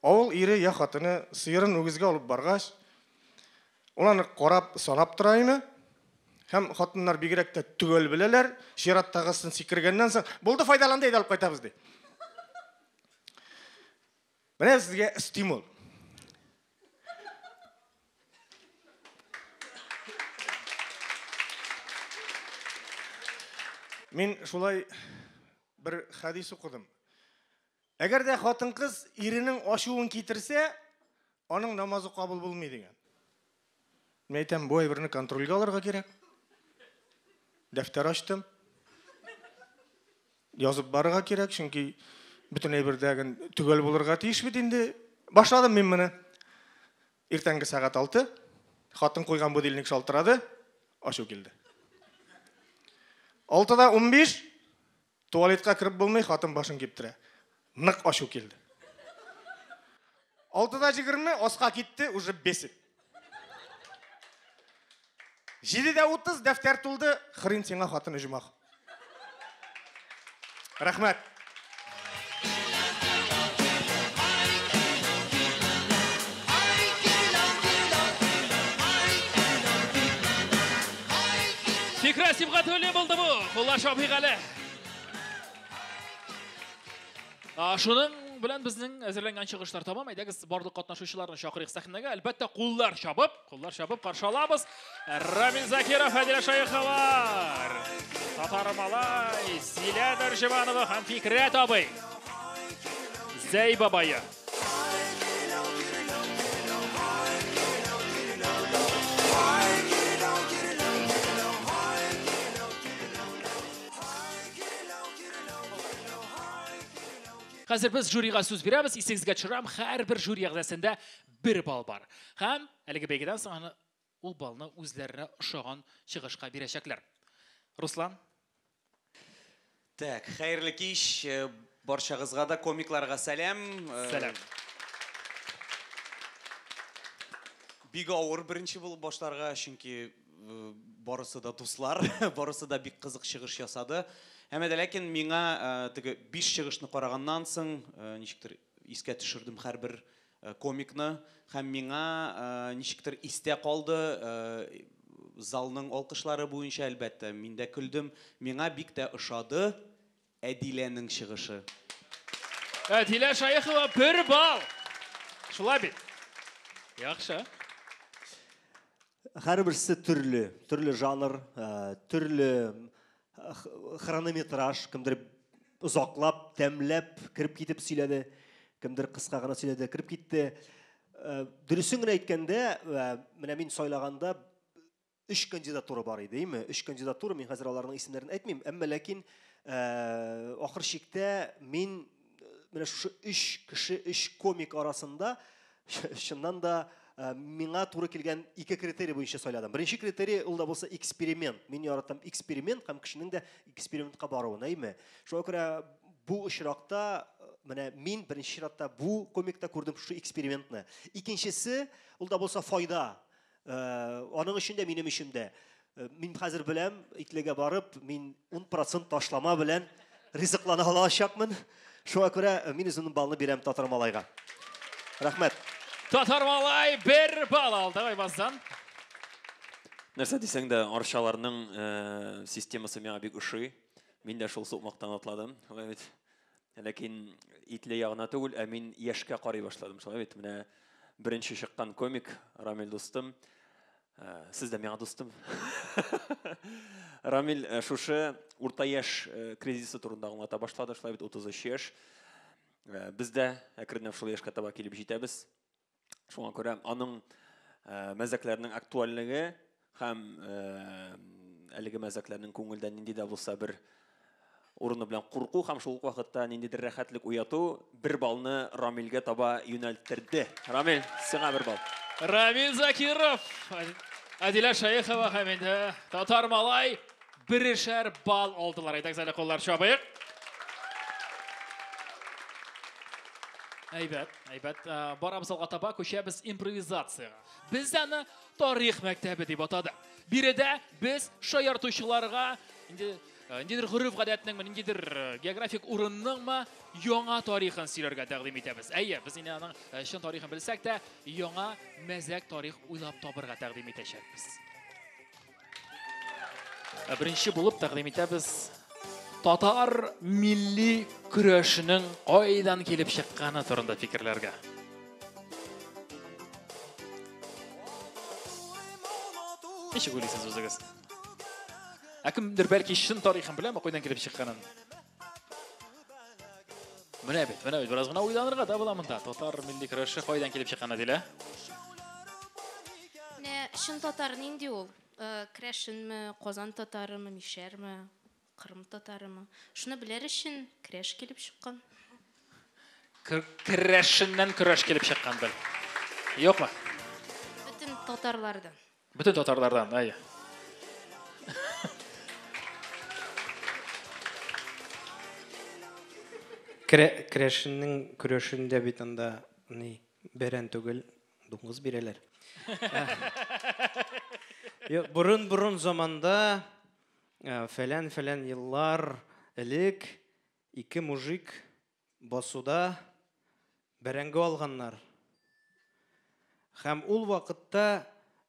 авыл ире я хатыны сыерын үгезгә алып баргач, ул аны карап, санап тора име? Һәм хатыннар бигрәк тә төгәл беләләр, чираттагысын сикергәннән соң, булды, файдаланды, әйдә алып кайтабыз ди. Менә сезгә стимул. Мин шулай бер хәдис укыдым. Әгәр дә хатын-кыз иренең ачуын китерсә, аның намазы кабул булмый дигән. Мин әйтәм, бу әйберне контрольгә алырга кирәк. Дәфтәр ачтым. Язып барырга кирәк, чөнки бөтен әйбердәген төгәл булырга тиеш бит инде. Башладым мин моны. Иртәнге сәгать 6, хатын куйган будильник шалтырады, ачу килде. 6:15, туалетка кереп булмый, хатын башын киптерә. Нык ачу килде. 6:20, аска китте, уже бесит. 7:30, дәфтәр тулды, хрен сиңа хатын оҗмах. Рәхмәт. Рамилә Сибгатуллин булды бу. Куллар чабыйк әле. Шуның белән безнең әзерләнгән чыгышлар тәмам. Әйдәгез, барлык катнашучыларны чакырыйк сәхнәгә. Әлбәттә, куллар чабып, куллар чабып каршы алабыз. Рамил Закиров, Әдилә Шәеховалар, Татар Малай, Зилә Дәрҗеманова һәм Фикрәт абый. Зәй бабае. Хәзер без жюрига сүз бирәбез. Исегезгә төшерәм, һәрбер жюри әгъзасында бер балл бар. Һәм әлеге бәйгедән соң аны ул баллны үзләренә ошаган чыгышка бирәчәкләр. Руслан. Так, хәерле кич, барчагызга да, комикларга сәлам. Сәлам. Бик авыр беренче булып башларга, чөнки барысы да дуслар, барысы да бик кызык чыгыш ясады. Әмма дә ләкин миңа теге 5 чыгышны караганнан соң, ничектер искә төшердем һәрбер комикны, һәм миңа ничектер истә калды, залның алкышлары буенча, әлбәттә, мин дә көлдем. Миңа бик тә ошады Әдиләнең чыгышы. Әдилә Шәехова 1 балл. Шулай бит. Яхшы. Һәрберсе төрле, төрле жанр, төрле хронометраж, кемдер озаклап, тәмләп кереп китеп сөйләде, кемдер кыска гына сөйләде, кереп китте. Дөресен генә әйткәндә, менә мин сайлаганда 3 кандидатура бар иде, әйме? 3 кандидатура, мин хәзер аларның исемнәрен әйтмим, әмма ләкин ахыр чиктә мин менә шушы 3 кеше, 3 комик арасында чыннан да миңа туры килгән 2 критерий буенча сайладым. Беренче критерий ул да булса эксперимент. Мин яратам эксперимент һәм кешенең дә экспериментка баруын, әйме? Шуңа күрә бу очракта менә мин беренче чиратта бу комикта күрдем шушы экспериментны. Икенчесе ул да булса файда. Аның өчен дә, минем өчен дә. Мин хәзер беләм, итлегә барып, мин 10% ташлама белән ризыклана алачакмын. Шуңа күрә мин үземнең балны бирәм Татар Малайга. Рәхмәт. Татар Малай 1 балл алды Айбаздан. Нәрсә дисәң дә, арчаларның системасы миңа бик ошый. Мин дә шул сукмактан атладым. Шулай бит. Ләкин итле ягына түгел, ә мин яшькә карый башладым. Шулай бит. Менә беренче чыккан комик Рамил дустым. Сез дә миңа дустым. Рамил шушы урта яшь кризисы турында аңлата башлады. Шулай бит, 33 яшь. Без дә әкренләп шул яшькә таба килеп җитәбез. Шуңа күрә аның мәзәкләренең актуальлеге һәм әлеге мәзәкләрнең күңелдә нинди дә булса бер урыны белән курку һәм шул ук вакытта ниндидер рәхәтлек уяту 1 баллны Рамилгә таба юнәлттерде. Рамил, сиңа 1 балл. Рамил Закиров, Әдилә Шәехова һәм инде Татар Малай 1-шәр балл алдылар. Әйдәгез әле куллар чабыйк. Әйбәт, әйбәт. Барабыз алга таба, күчәбез импровизациягә. Без аны тарих мәктәбе дип атадык. Биредә без шаяртучыларга инде ниндидер гореф-гадәтнеңме, ниндидер географик урынныңмы яңа тарихын сөйләргә тәкъдим итәбез. Әйе, без инде аның чын тарихын белсәк тә, яңа мәзәк тарих уйлап табырга тәкъдим итәчәкбез. Беренче булып тәкъдим итәбез татар милли көрәшенең кайдан килеп чыкканы турында фикерләргә. Ничек уйлыйсыз үзегез? Ә кемдер бәлки чын тарихын беләме, кайдан килеп чыкканын? Менә бит, менә бит, бераз гына уйланырга да була монда. Татар милли көрәше кайдан килеп чыккан, Әдилә? Менә чын татар нинди ул? Керәшенме, Казан татарымы, мишәрме, Кырым татарымы? Шуны белер өчен көрәш килеп чыккан. Керәшеннән көрәш килеп чыккан бел. Юкмы? Бөтен татарлардан. Бөтен татарлардан, әйе. Керәшеннең көрәшендә бит анда ни бәрән түгел, дуңгыз бирәләр. Юк, борын-борын заманда, фәлән-фәлән еллар элек ике мужик басуда бәрәңге алганнар. Һәм ул вакытта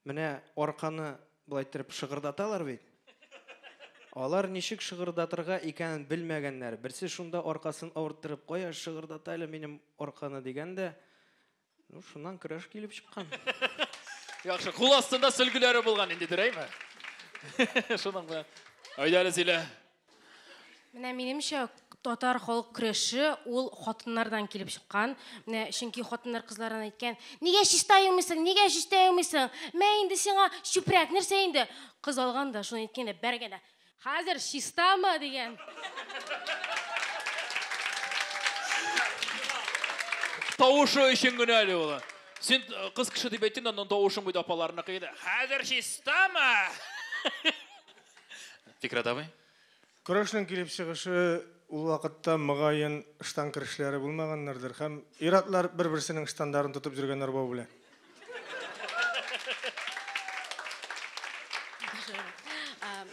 менә арканы болай иттереп шыгырдаталар бит. Алар ничек шыгырдатырга икәнен белмәгәннәр. Берсе шунда аркасын авырттырып, кая шыгырдата әле минем арканы дигән дә, ну, шуннан көрәш килеп чыккан. Яхшы, кул астында сөлгеләре булган инде, әйме? Шуның белән. Әйдә әле, Зилә. Менә минемчә, татар халык көрәше ул хатыннардан килеп чыккан. Менә чөнки хатыннар кызларына әйткән: "Нигә чиста юмыйсың? Нигә чиста юмыйсың? Мә инде сиңа чүпрәк, нәрсә инде?" Кыз алган да, шуны әйткән дә, бәргән дә. Хәзер чистамы дигән. Тавышы өчен генә әле ул. Син кыз кеше дип әйттең, аннан тавышың бит апаларныкы иде. Хәзер чистамы? Фикрәт абый. Көрәшнең килеп чыгышы ул вакытта мөгаен ыштан керешләре булмаганнардыр һәм ир-атлар бер-берсенең ыштаннарын тотып йөргәннәр бау белән.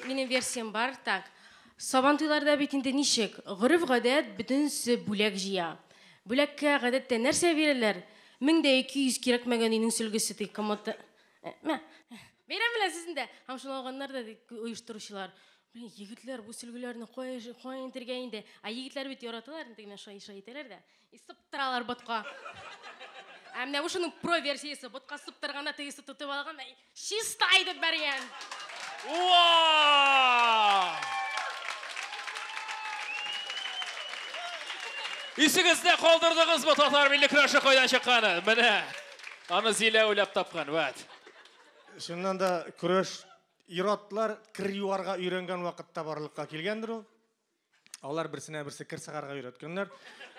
Минем версиям бар. Так. Сабантуйларда бит инде ничек? Гореф-гадәт бөтенесе бүләк җыя. Бүләккә гадәттә нәрсә бирәләр? 1200 кирәкмәгән өйнең сөлгесе ди комодта. Мә. Бәйрәм белән сезне дә. Һәм шуны алганнар да ди оештыручылар. Блин, егетләр бу сөлгеләрне кая кая интергә инде? Ә егетләр бит яраталар, инде генә шай шай итәләр дә. И сыптыралар ботка. Ә менә бу шуның про версиясе, ботка сыптырганда тегесе тотып алган да чиста итеп бәргән. Уа! Исегездә калдырдыгызмы татар милли көрәше кайдан чыкканын? Менә аны Зилә уйлап тапкан, вәт. Чыннан да көрәш ир-атлар кер юарга өйрәнгән вакытта барлыкка килгәндер ул. Алар берсенә берсе кер сыгарга өйрәткәннәр.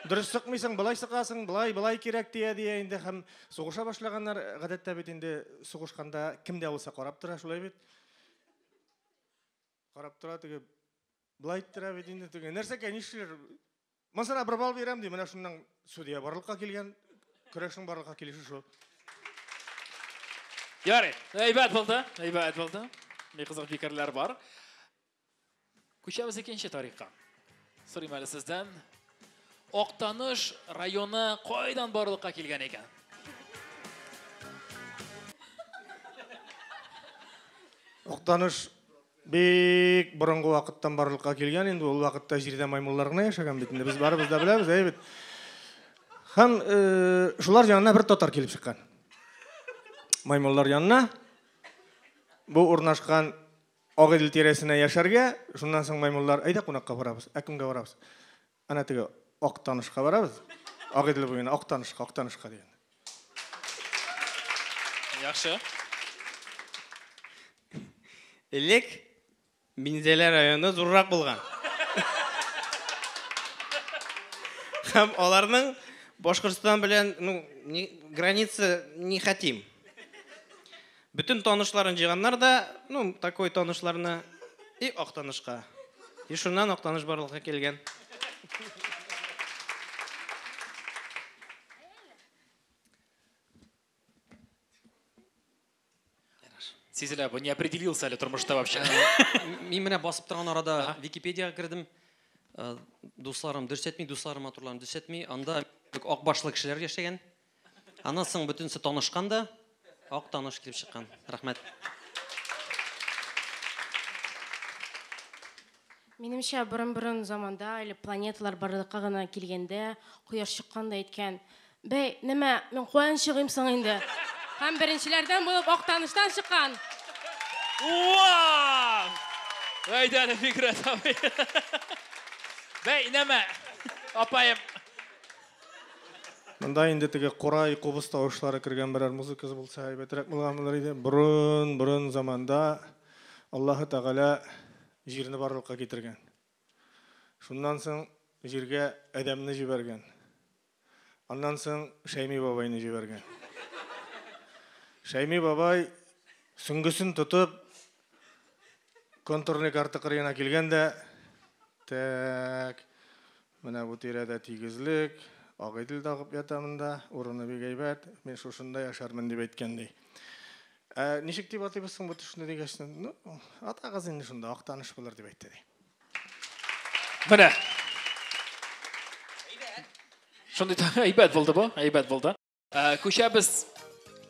Дөрес сыкмыйсың, былай сыгасың, былай, былай кирәк дия дия инде һәм сугыша башлаганнар. Гадәттә бит инде сугышканда кем дә булса карап тора, шулай бит. Карап тора теге былай иттерә бит инде теге. Нәрсәкә нишләр? Монсына бер балл бирәм ди, менә шуннан судья барлыкка килгән, көрәшнең барлыкка килеше шул. Ярый, әйбәт булды, әйбәт булды. Бик кызык фикерләр бар. Күчәбез икенче тарихка. Сорыйм әле сездән. Актаныш районы кайдан барлыкка килгән икән? Актаныш бик борынгы вакыттан барлыкка килгән инде, ул вакытта җирдә маймыллар гына яшәгән бит инде, без барыбыз да беләбез, әйе бит. Һәм шулар янына бер татар килеп чыккан. Маймыллар янына бу урнашкан Агыйдел тирәсенә яшәргә, шуннан соң маймыллар, әйдә кунакка барабыз, ә кемгә барабыз? Әнә теге Актанышка барабыз. Агыйдел буена, Актанышка, Актанышка дигән. Яхшы. Элек Минзәлә районы зуррак булган. Һәм аларның Башкортстан белән, ну, не, граница не хотим. Бөтен танышларын җыйганнар да, ну, такой танышларны и Актанышка. И шуннан Актаныш барлыкка килгән. Сизелә, бу не определился әле тормышта вообще. Мин менә басып торган арада Википедиягә кердем. Дусларым дөрес әйтми, дусларым матурларым дөрес әйтми. Анда ак башлы кешеләр яшәгән. Аннан соң бөтенесе танышкан да, ак таныш килеп чыккан. Рәхмәт. Минемчә, борын-борын заманда, әле планеталар барлыкка гына килгәндә, кояш чыккан да әйткән: "Бәй, нәмә, мин каян чыгыйм соң инде?" Һәм беренчеләрдән булып Актаныштан чыккан. Вау! Әйдә әле, Фикрәт абый. Бәй, нәмә, апаем. Монда инде теге курай, кубыз тавышлары кергән берәр музыкасы булса әйбәтрәк булган булыр иде. Борын-борын заманда Аллаһы Тәгалә җирне барлыкка китергән. Шуннан соң җиргә Адәмне җибәргән. Аннан соң Шәйми бабайны җибәргән. Шәйми бабай сөңгесен тотып контурный карта кырыена килгән дә, так, менә бу тирәдә тигезлек, Агыйдел дә агып ята монда, урыны бик әйбәт, мин шушында яшәрмен дип әйткән ди. Ә ничек дип атыйбыз соң бу төшне дигәч, ну, атагыз инде шунда, Актаныш булыр дип әйтте ди. Менә. Шундый әйбәт булды бу, әйбәт булды. Күчәбез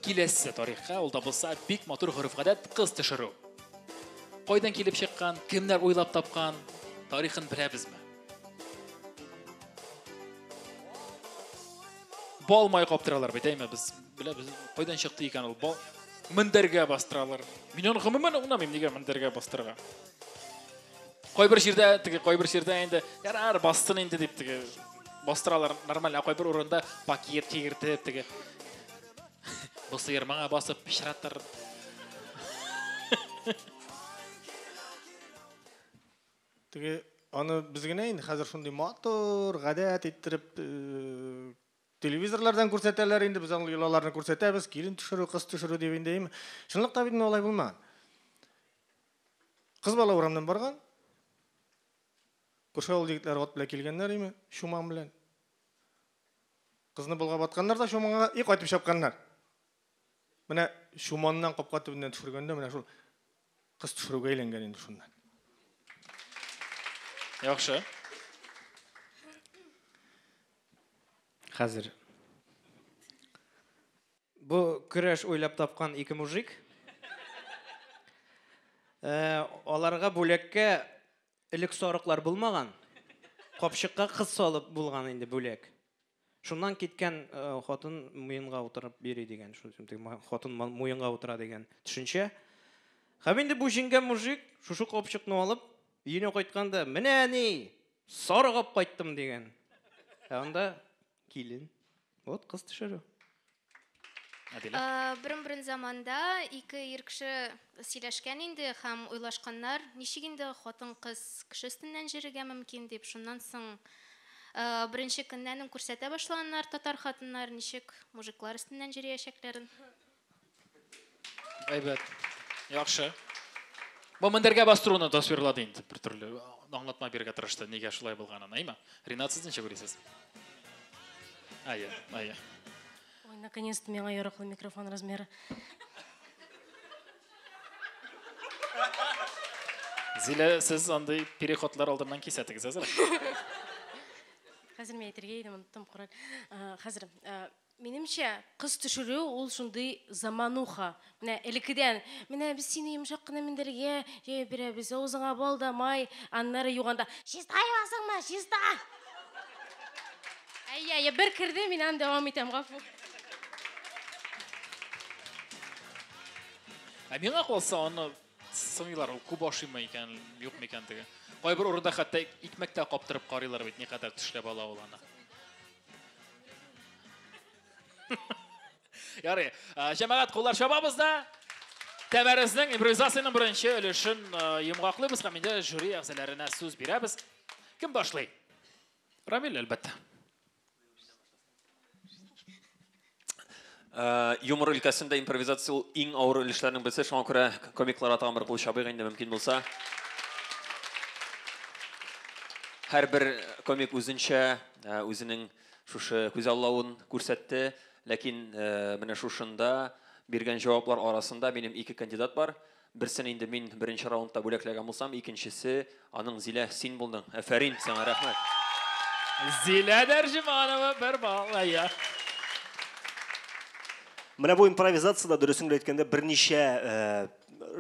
киләсе тарихка, ул да булса бик матур гореф-гадәт кыз төшерү. Кайдан килеп чыккан, кемнәр уйлап тапкан, тарихын беләбезме? Бал май каптыралар бит, әйме? Без беләбез, кайдан чыкты икән ул бал? Мендәргә бастыралар. Мин аны гомумән аңламыйм, нигә мендәргә бастырырга. Кайбер җирдә, теге кайбер җирдә инде ярар, бассын инде дип теге бастыралар нормаль, ә кайбер урында пакет кигертеп теге бу сыер моңа басып пычратыр. Теге аны без генә инде хәзер шундый матур гадәт иттереп телевизорлардан күрсәтәләр инде, без аңлы йолаларны күрсәтәбез, килен төшерү, кыз төшерү дип инде. Чынлыкта бит алай булмаган. Кыз бала урамнан барган. Күрше авыл егетләре ат белән килгәннәр име, чуман белән. Кызны болгап атканнар да чуманга и кайтып чапканнар. Менә чуманнан капка төбеннән төшергәндә менә шул кыз төшерүгә әйләнгән инде шуннан. Яхшы. Хәзер. Бу көрәш уйлап тапкан ике мужик. Аларга бүләккә элек сарыклар булмаган. Капчыкка кыз салып булган инде бүләк. Шуннан киткән хатын муенга утырып йөри дигән, шул хатын муенга утыра дигән төшенчә. Һәм инде бу җиңгән мужик шушы капчыкны алып өенә кайтканда, менә ни, сарык алып кайттым дигән. Ә анда килен. Вот кыз төшерү. Әдилә. Борын-борын заманда ике ир кеше сөйләшкән инде һәм уйлашканнар, ничек инде хатын-кыз кеше өстеннән йөрергә мөмкин дип. Шуннан соң беренче көннән үк күрсәтә башлаганнар татар хатыннар ничек мужиклар өстеннән йөриячәкләрен. Әйбәт. Яхшы. Бу мендәргә бастыруны тасвирлады инде, бер төрле аңлатма бирергә тырышты, нигә шулай булганын, әйме? Ринат, сез ничек уйлыйсыз? Әйе, әйе. Ой, наконец-то миңа яраклы микрофон размеры. Зилә, сез андый переходлар алдыннан кисәтегез, әзер? Хәзер мин әйтергә идем, оныттым, Корал. Хәзер, минемчә, кыз төшерү ул шундый замануха. Менә элеккедән, менә без сине йомшак кына мендәргә җәеп бирәбез, авызыңа бал да май, аннары юганда, чиста юасыңмы, чиста! Әйе, әйе, бер керде, мин аны дәвам итәм, гафу. Ә миңа калса, аны сыныйлар, ул күп ашыймы икән, юкмы икән теге. Кайбер урында хәтта икмәк тә каптырып карыйлар бит, никадәр тешләп ала ул аны. Ярый, җәмәгать, куллар чабабыз да. Тәбәрезнең импровизациянең беренче өлешен йомгаклыйбыз һәм инде жюри әгъзаларына сүз бирәбез. Кем башлый? Рамил, әлбәттә. Юмор өлкәсендә импровизация ул иң авыр өлешләрнең берсе, шуңа күрә комикларга тагын бер кул чабыйк инде мөмкин булса. Һәрбер комик үзенчә, үзенең шушы күзаллавын күрсәтте, ләкин менә шушында биргән җаваплар арасында минем ике кандидат бар. Берсен инде мин беренче раундта бүләкләгән булсам, икенчесе аның Зилә, син булдың. Афәрин, сиңа рәхмәт. Зилә Дәрҗеманова бер балл, әйе. Менә бу импровизацияда дөресен генә әйткәндә берничә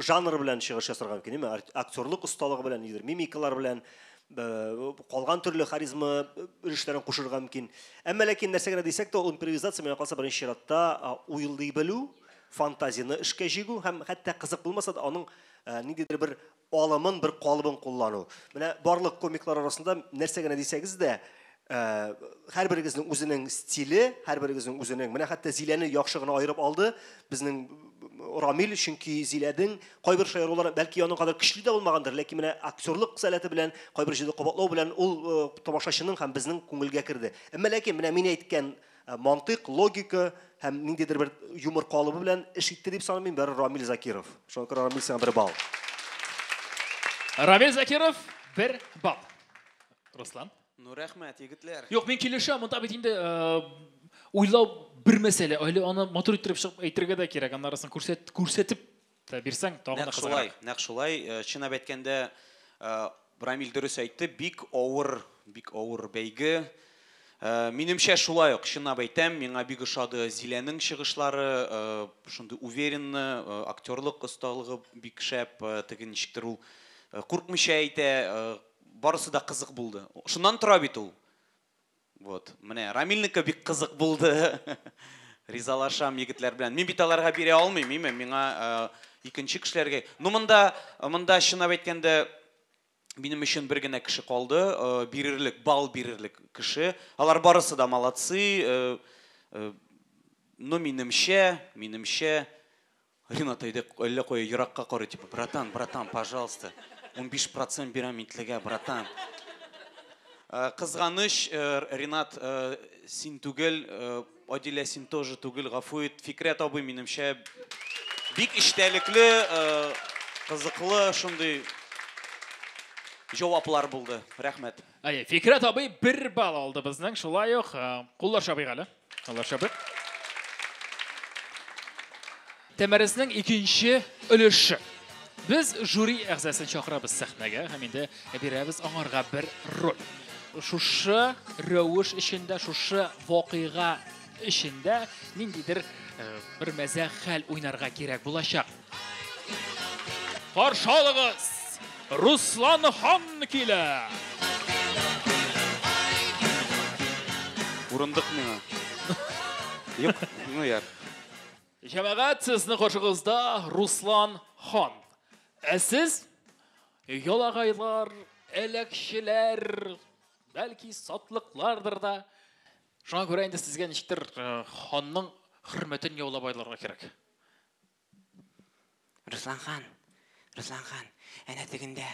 жанр белән чыгыш ясарга мөмкин, әйеме? Актерлык осталыгы белән, нидер, мимикалар белән, калган төрле харизма өлешләрен кушырга мөмкин. Әмма ләкин нәрсә генә дисәк тә, ул импровизация миңа калса беренче чиратта уйлый белү, фантазияне эшкә җигү һәм хәтта кызык булмаса да аның ниндидер бер алымын, бер калыбын куллану. Менә барлык комиклар арасында нәрсә генә дисәгез дә, һәрберегезнең үзенең стиле, һәрберегезнең үзенең, менә хәтта Зиләне яхшы гына аерып алды безнең Рамил, чөнки Зиләнең кайбер шаярулары бәлки аның кадәр көчле дә булмагандыр, ләкин менә актерлык сәләте белән, кайбер җирдә кабатлау белән ул тамашачының һәм безнең күңелгә керде. Әмма ләкин менә мин әйткән мантыйк, логика һәм ниндидер бер юмор калыбы белән эш итте дип саныйм мин, бары Рамил Закиров. Шуңа күрә Рамил сиңа бер балл. Рамил Закиров бер балл. Руслан? Ну, рәхмәт, егетләр. Юк, мин килешәм, монда бит инде уйлау бер мәсьәлә, әле аны матур иттереп чыгып әйтергә дә кирәк, аннарысын күрсәтеп тә бирсәң, тагын да Нәкъ шулай, кызыграк. нәкъ шулай, чынлап әйткәндә, Рамил дөрес әйтте, бик авыр, бик авыр бәйге. Минемчә шулай ук, чынлап әйтәм, миңа бик ошады Зиләнең чыгышлары, шундый уверенно, актерлык осталыгы бик шәп, теге ничектер ул куркмыйча әйтә, барысы да кызык булды. Шуннан тора бит ул. Вот. Менә Рамилнеке бик кызык булды. Ризалашам егетләр белән. Мин бит аларга бирә алмыйм, миме? Миңа икенче кешеләргә. Ну монда, монда чынлап әйткәндә, минем өчен бер генә кеше калды, бирерлек, балл бирерлек кеше. Алар барысы да молодцы. Но минемчә, минемчә, Ринат әйдә әллә кая еракка карый, типа, братан, братан, пожалуйста, 15% бирәм мин братан. Кызганыч, Ринат, син түгел, Адилә, син тоже түгел, гафу ит. Фикрәт абый, минемчә, бик эчтәлекле, кызыклы шундый җаваплар булды. Рәхмәт. Әйе, Фикрәт абый 1 балл алды безнең, шулай ук куллар чабыйк әле. Куллар чабыйк. Тәмәресенең икенче өлеше. Без жюри әгъзасын чакырабыз сәхнәгә һәм инде бирәбез аңарга бер роль. Шушы рәвеш эчендә, шушы вакыйга эчендә ниндидер бер мәзәк хәл уйнарга кирәк булачак. Каршы алыгыз! Руслан хан килә! Урындык миңа. Юк, ну яр. Җәмәгать, сезнең каршыгызда Руслан хан. Ә сез ялагайлар, әләкчеләр, бәлки сатлыклардыр да. Шуңа күрә инде сезгә ничектер ханның хөрмәтен яулап алырга кирәк. Руслан хан, Руслан хан, әнә тегендә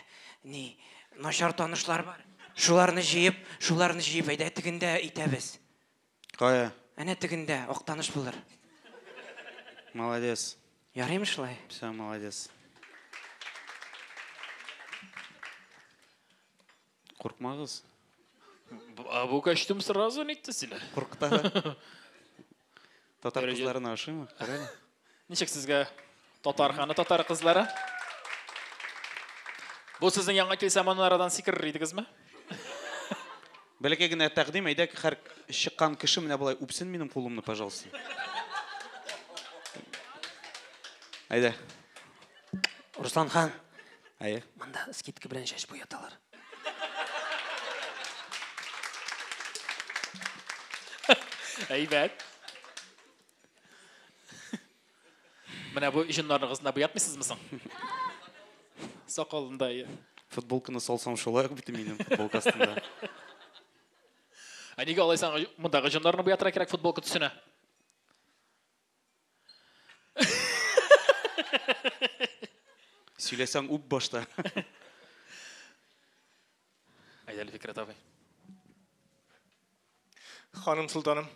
ни начар танышлар бар. Шуларны җыеп, шуларны җыеп әйдә тегендә итәбез. Кая? Әнә тегендә ак таныш булыр. Молодец. Ярыймы шулай? Все, молодец. Куркмагыз. А бу костюм сразу нитте сине. Куркыта. Татар кызларына ошыймы? Карале. Ничек сезгә татар ханы, татар кызлары? Бу сезнең янга килсә, моны арадан сикерер идегезме? Бәләкәй генә тәкъдим, әйдә, һәр чыккан кеше менә болай үпсен минем кулымны, пожалуйста. Әйдә. Руслан хан. Әйе. Монда скидка белән чәч буяталар. Әйбәт. Менә бу җоннарыгызны буятмыйсызмы соң? Сакалында. Футболканы салсам шулай ук бит минем футболка астында. Ә нигә алайса мондагы җоннарны буятырга кирәк футболка төсенә? Сөйләсәң үп башта. Әйдә әле, Фикрәт абый. Ханым солтаным,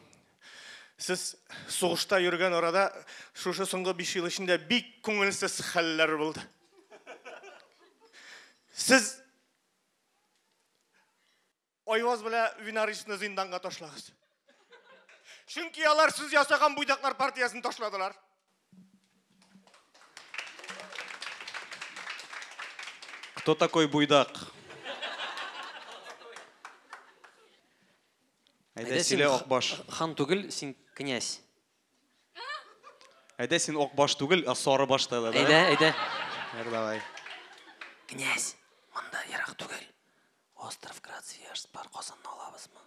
сез сугышта йөргән арада шушы соңгы 5 ел эчендә бик күңелсез хәлләр булды. Сез Айваз белән Винарисны зинданга ташлагыз. Чөнки алар сез ясаган буйдаклар партиясен ташладылар. Кто такой буйдак? Әйдә Әйдә син сөйлә, Акбаш. Хан түгел, син князь. Әйдә син Акбаш түгел, ә сары баш та, да? Әйдә, әйдә. Бер давай. Князь, монда ерак түгел. Остров Град Свияжск бар, Казанны алабызмы?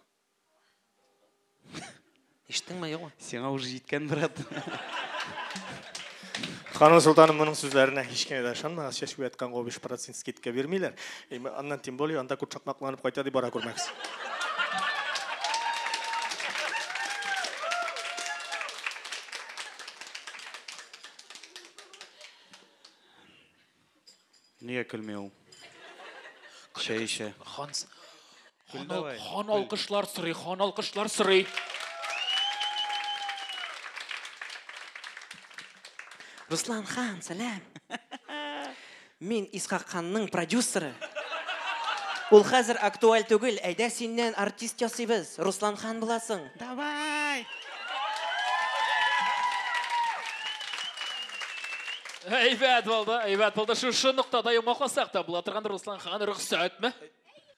Ишеттеңме, юкмы? Сиңа уже җиткән, брат. Ханым солтаным, моның сүзләренә һич кенә дә ышанмагыз, чәч буятканга 5% скидка бирмиләр. Аннан тем более анда күп шакмакланып кайта дип бара күрмәгез. Нигә көлми ул? Чәй эчә. Хан Көл давай, хан көл. алкышлар сорый, хан алкышлар сорый. Руслан хан, сәлам. Мин Исхак ханның продюсеры. Ул хәзер актуаль түгел. Әйдә синнән артист ясыйбыз. Руслан хан буласың. Давай! Әйбәт булды, әйбәт булды. Шушы ноктада йомгакласак та була торган, Руслан хан, рөхсәтме?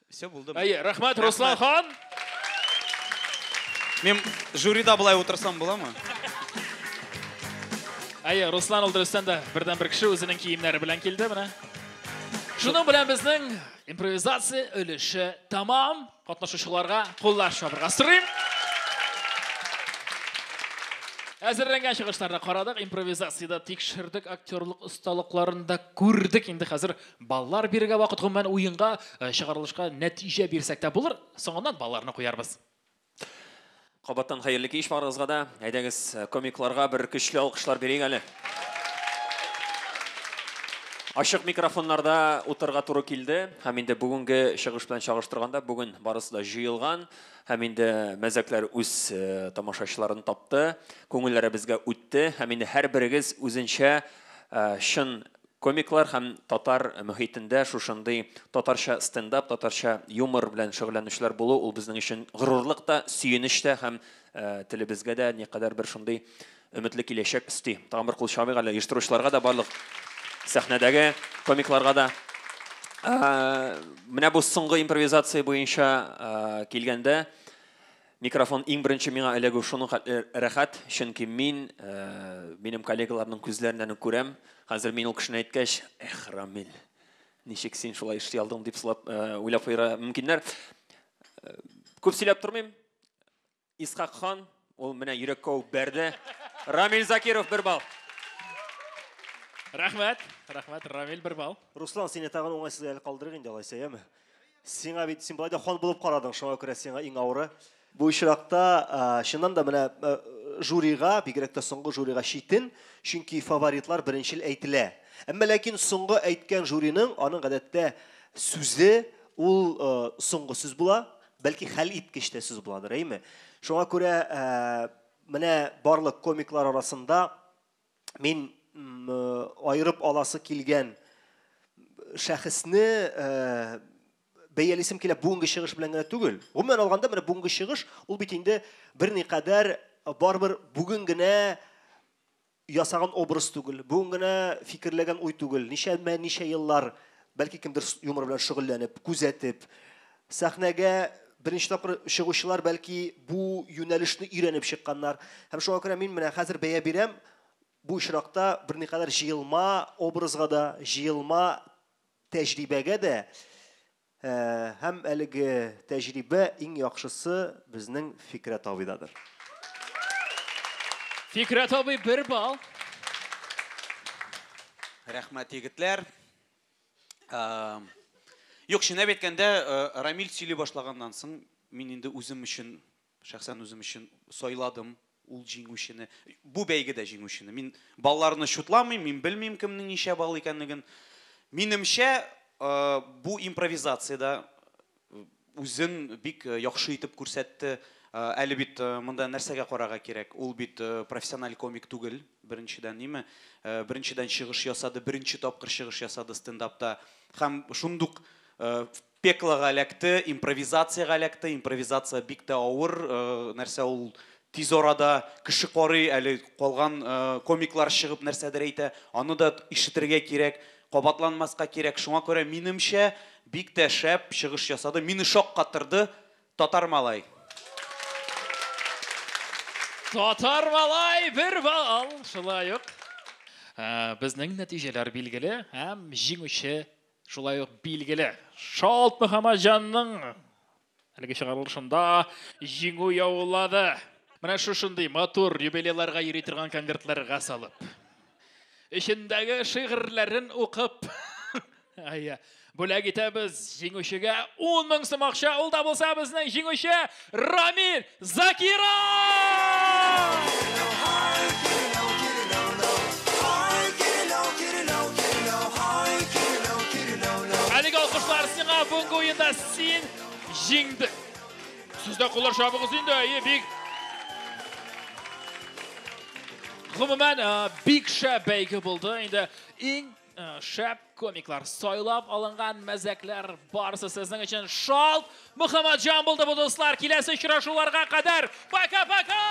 Все булды. Әйе, рәхмәт, Руслан хан. Мин жюрида болай утырсам буламы? Әйе, Руслан ул дөрестән дә бердән-бер кеше үзенең киемнәре белән килде менә. Шуның белән безнең импровизация өлеше тәмам. Катнашучыларга куллар чабырга сорыйм. Әзерләнгән чыгышларны карадык, импровизациядә тикшердек, актерлык осталыкларын да күрдек. Инде хәзер баллар бирергә вакыт, гомумән уенга, чыгарылышка нәтиҗә бирсәк тә булыр. Соңыннан балларны куярбыз. Кабаттан хәерле кич барыгызга да. Әйдәгез, комикларга бер көчле алкышлар бирик әле. Ачык микрофоннарда утырырга туры килде. Һәм инде бүгенге чыгыш белән чагыштырганда, бүген барысы да җыелган. Һәм инде мәзәкләр үз тамашачыларын тапты. Күңелләре безгә үтте. Һәм инде һәрберегез үзенчә чын комиклар һәм татар мөхитендә шушындый татарча стендап, татарча юмор белән шөгыльләнүчеләр булу ул безнең өчен горурлык та, сөенеч тә һәм телебезгә дә никадәр бер шундый өметле киләчәк өсти. Тагын бер кул чабыйк әле оештыручыларга да, барлык сәхнәдәге комикларга да. Менә бу соңгы импровизация буенча килгәндә микрофон иң беренче миңа эләгү шуның хәтле рәхәт, чөнки мин минем коллегаларның күзләреннән үк күрәм. Хәзер мин ул кешене әйткәч, эх, Рамил, ничек син шулай эшли алдың дип сылап уйлап куярга мөмкиннәр. Күп сөйләп тормыйм. Исхак хан, ул менә йөрәккә үк бәрде. Рамил Закиров бер балл. Рәхмәт, рәхмәт, Рамил бер балл. Руслан, сине тагын уңайсыз әле калдырыйк инде алайса, яме? Сиңа бит син болай да хан булып карадың, шуңа күрә сиңа иң авыры. Бу очракта чыннан да менә жюрига, бигрәк тә соңгы жюрига читен, чөнки фаворитлар беренчел әйтелә. Әмма ләкин соңгы әйткән жюриның аның гадәттә сүзе ул соңгы сүз була, бәлки хәл иткеч тә сүз буладыр, әйме? Шуңа күрә менә барлык комиклар арасында мин айырып аласы килгән шәхесне бәялисем килә бүгенге чыгыш белән генә түгел. Гомумән алганда менә бүгенге чыгыш ул бит инде берникадәр барыбер бүген генә ясаган образ түгел, бүген генә фикерләгән уй түгел. Ничә еллар бәлки кемдер юмор белән шөгыльләнеп, күзәтеп, сәхнәгә беренче тапкыр чыгучылар бәлки бу юнәлешне өйрәнеп чыкканнар. Һәм шуңа күрә мин менә хәзер бәя бирәм. Бу очракта берникадәр җыелма образга да, җыелма тәҗрибәгә дә һәм әлеге тәҗрибә иң яхшысы безнең Фикрәт абыйдадыр. Фикрәт абый бер балл. Рәхмәт, егетләр. Юк, чынлап әйткәндә, Рамил сөйли башлаганнан соң мин инде үзем өчен, шәхсән үзем өчен сайладым ул җиңүчене. Бу бәйгедә җиңүчене. Мин балларны чутламыйм, мин белмим кемнең ничә балл икәнлеген. Минемчә, бу импровизациядә үзен бик яхшы итеп күрсәтте. Әле бит монда нәрсәгә карарга кирәк? Ул бит профессиональ комик түгел, беренчедән, ниме? Беренчедән чыгыш ясады, беренче тапкыр чыгыш ясады стендапта. Һәм шундук пеклага эләкте, импровизациягә эләкте. Импровизация бик тә авыр, нәрсә ул тиз арада кеше карый, әле калган комиклар чыгып нәрсәдер әйтә, аны да ишетергә кирәк, кабатланмаска кирәк. Шуңа күрә минемчә бик тә шәп чыгыш ясады. Мине шаккатырды татар малай. Татар малай бер балл. Шулай ук. Безнең нәтиҗәләр билгеле һәм җиңүче шулай ук билгеле. Шалт Мөхәммәтҗанның әлеге чыгарылышында җиңү яулады. Менә шушындый матур юбилейларга йөри торган конвертларга салып, эчендәге шигырьләрен укып, әйе, бүләк итәбез җиңүчегә 10 мең сум акча. Ул да булса безнең җиңүче Рамил Закиров! Әлеге алкышлар сиңа, бүгенге уенда син җиңдең. Сез дә куллар чабыгыз инде, әйе, бик гомумән, бик шәп бәйге булды. Инде иң шәп комиклар, сайлап алынган мәзәкләр барысы сезнең өчен. Шалт Мөхәммәтҗан булды бу, дуслар. Киләсе очрашуларга кадәр. Пока-пока!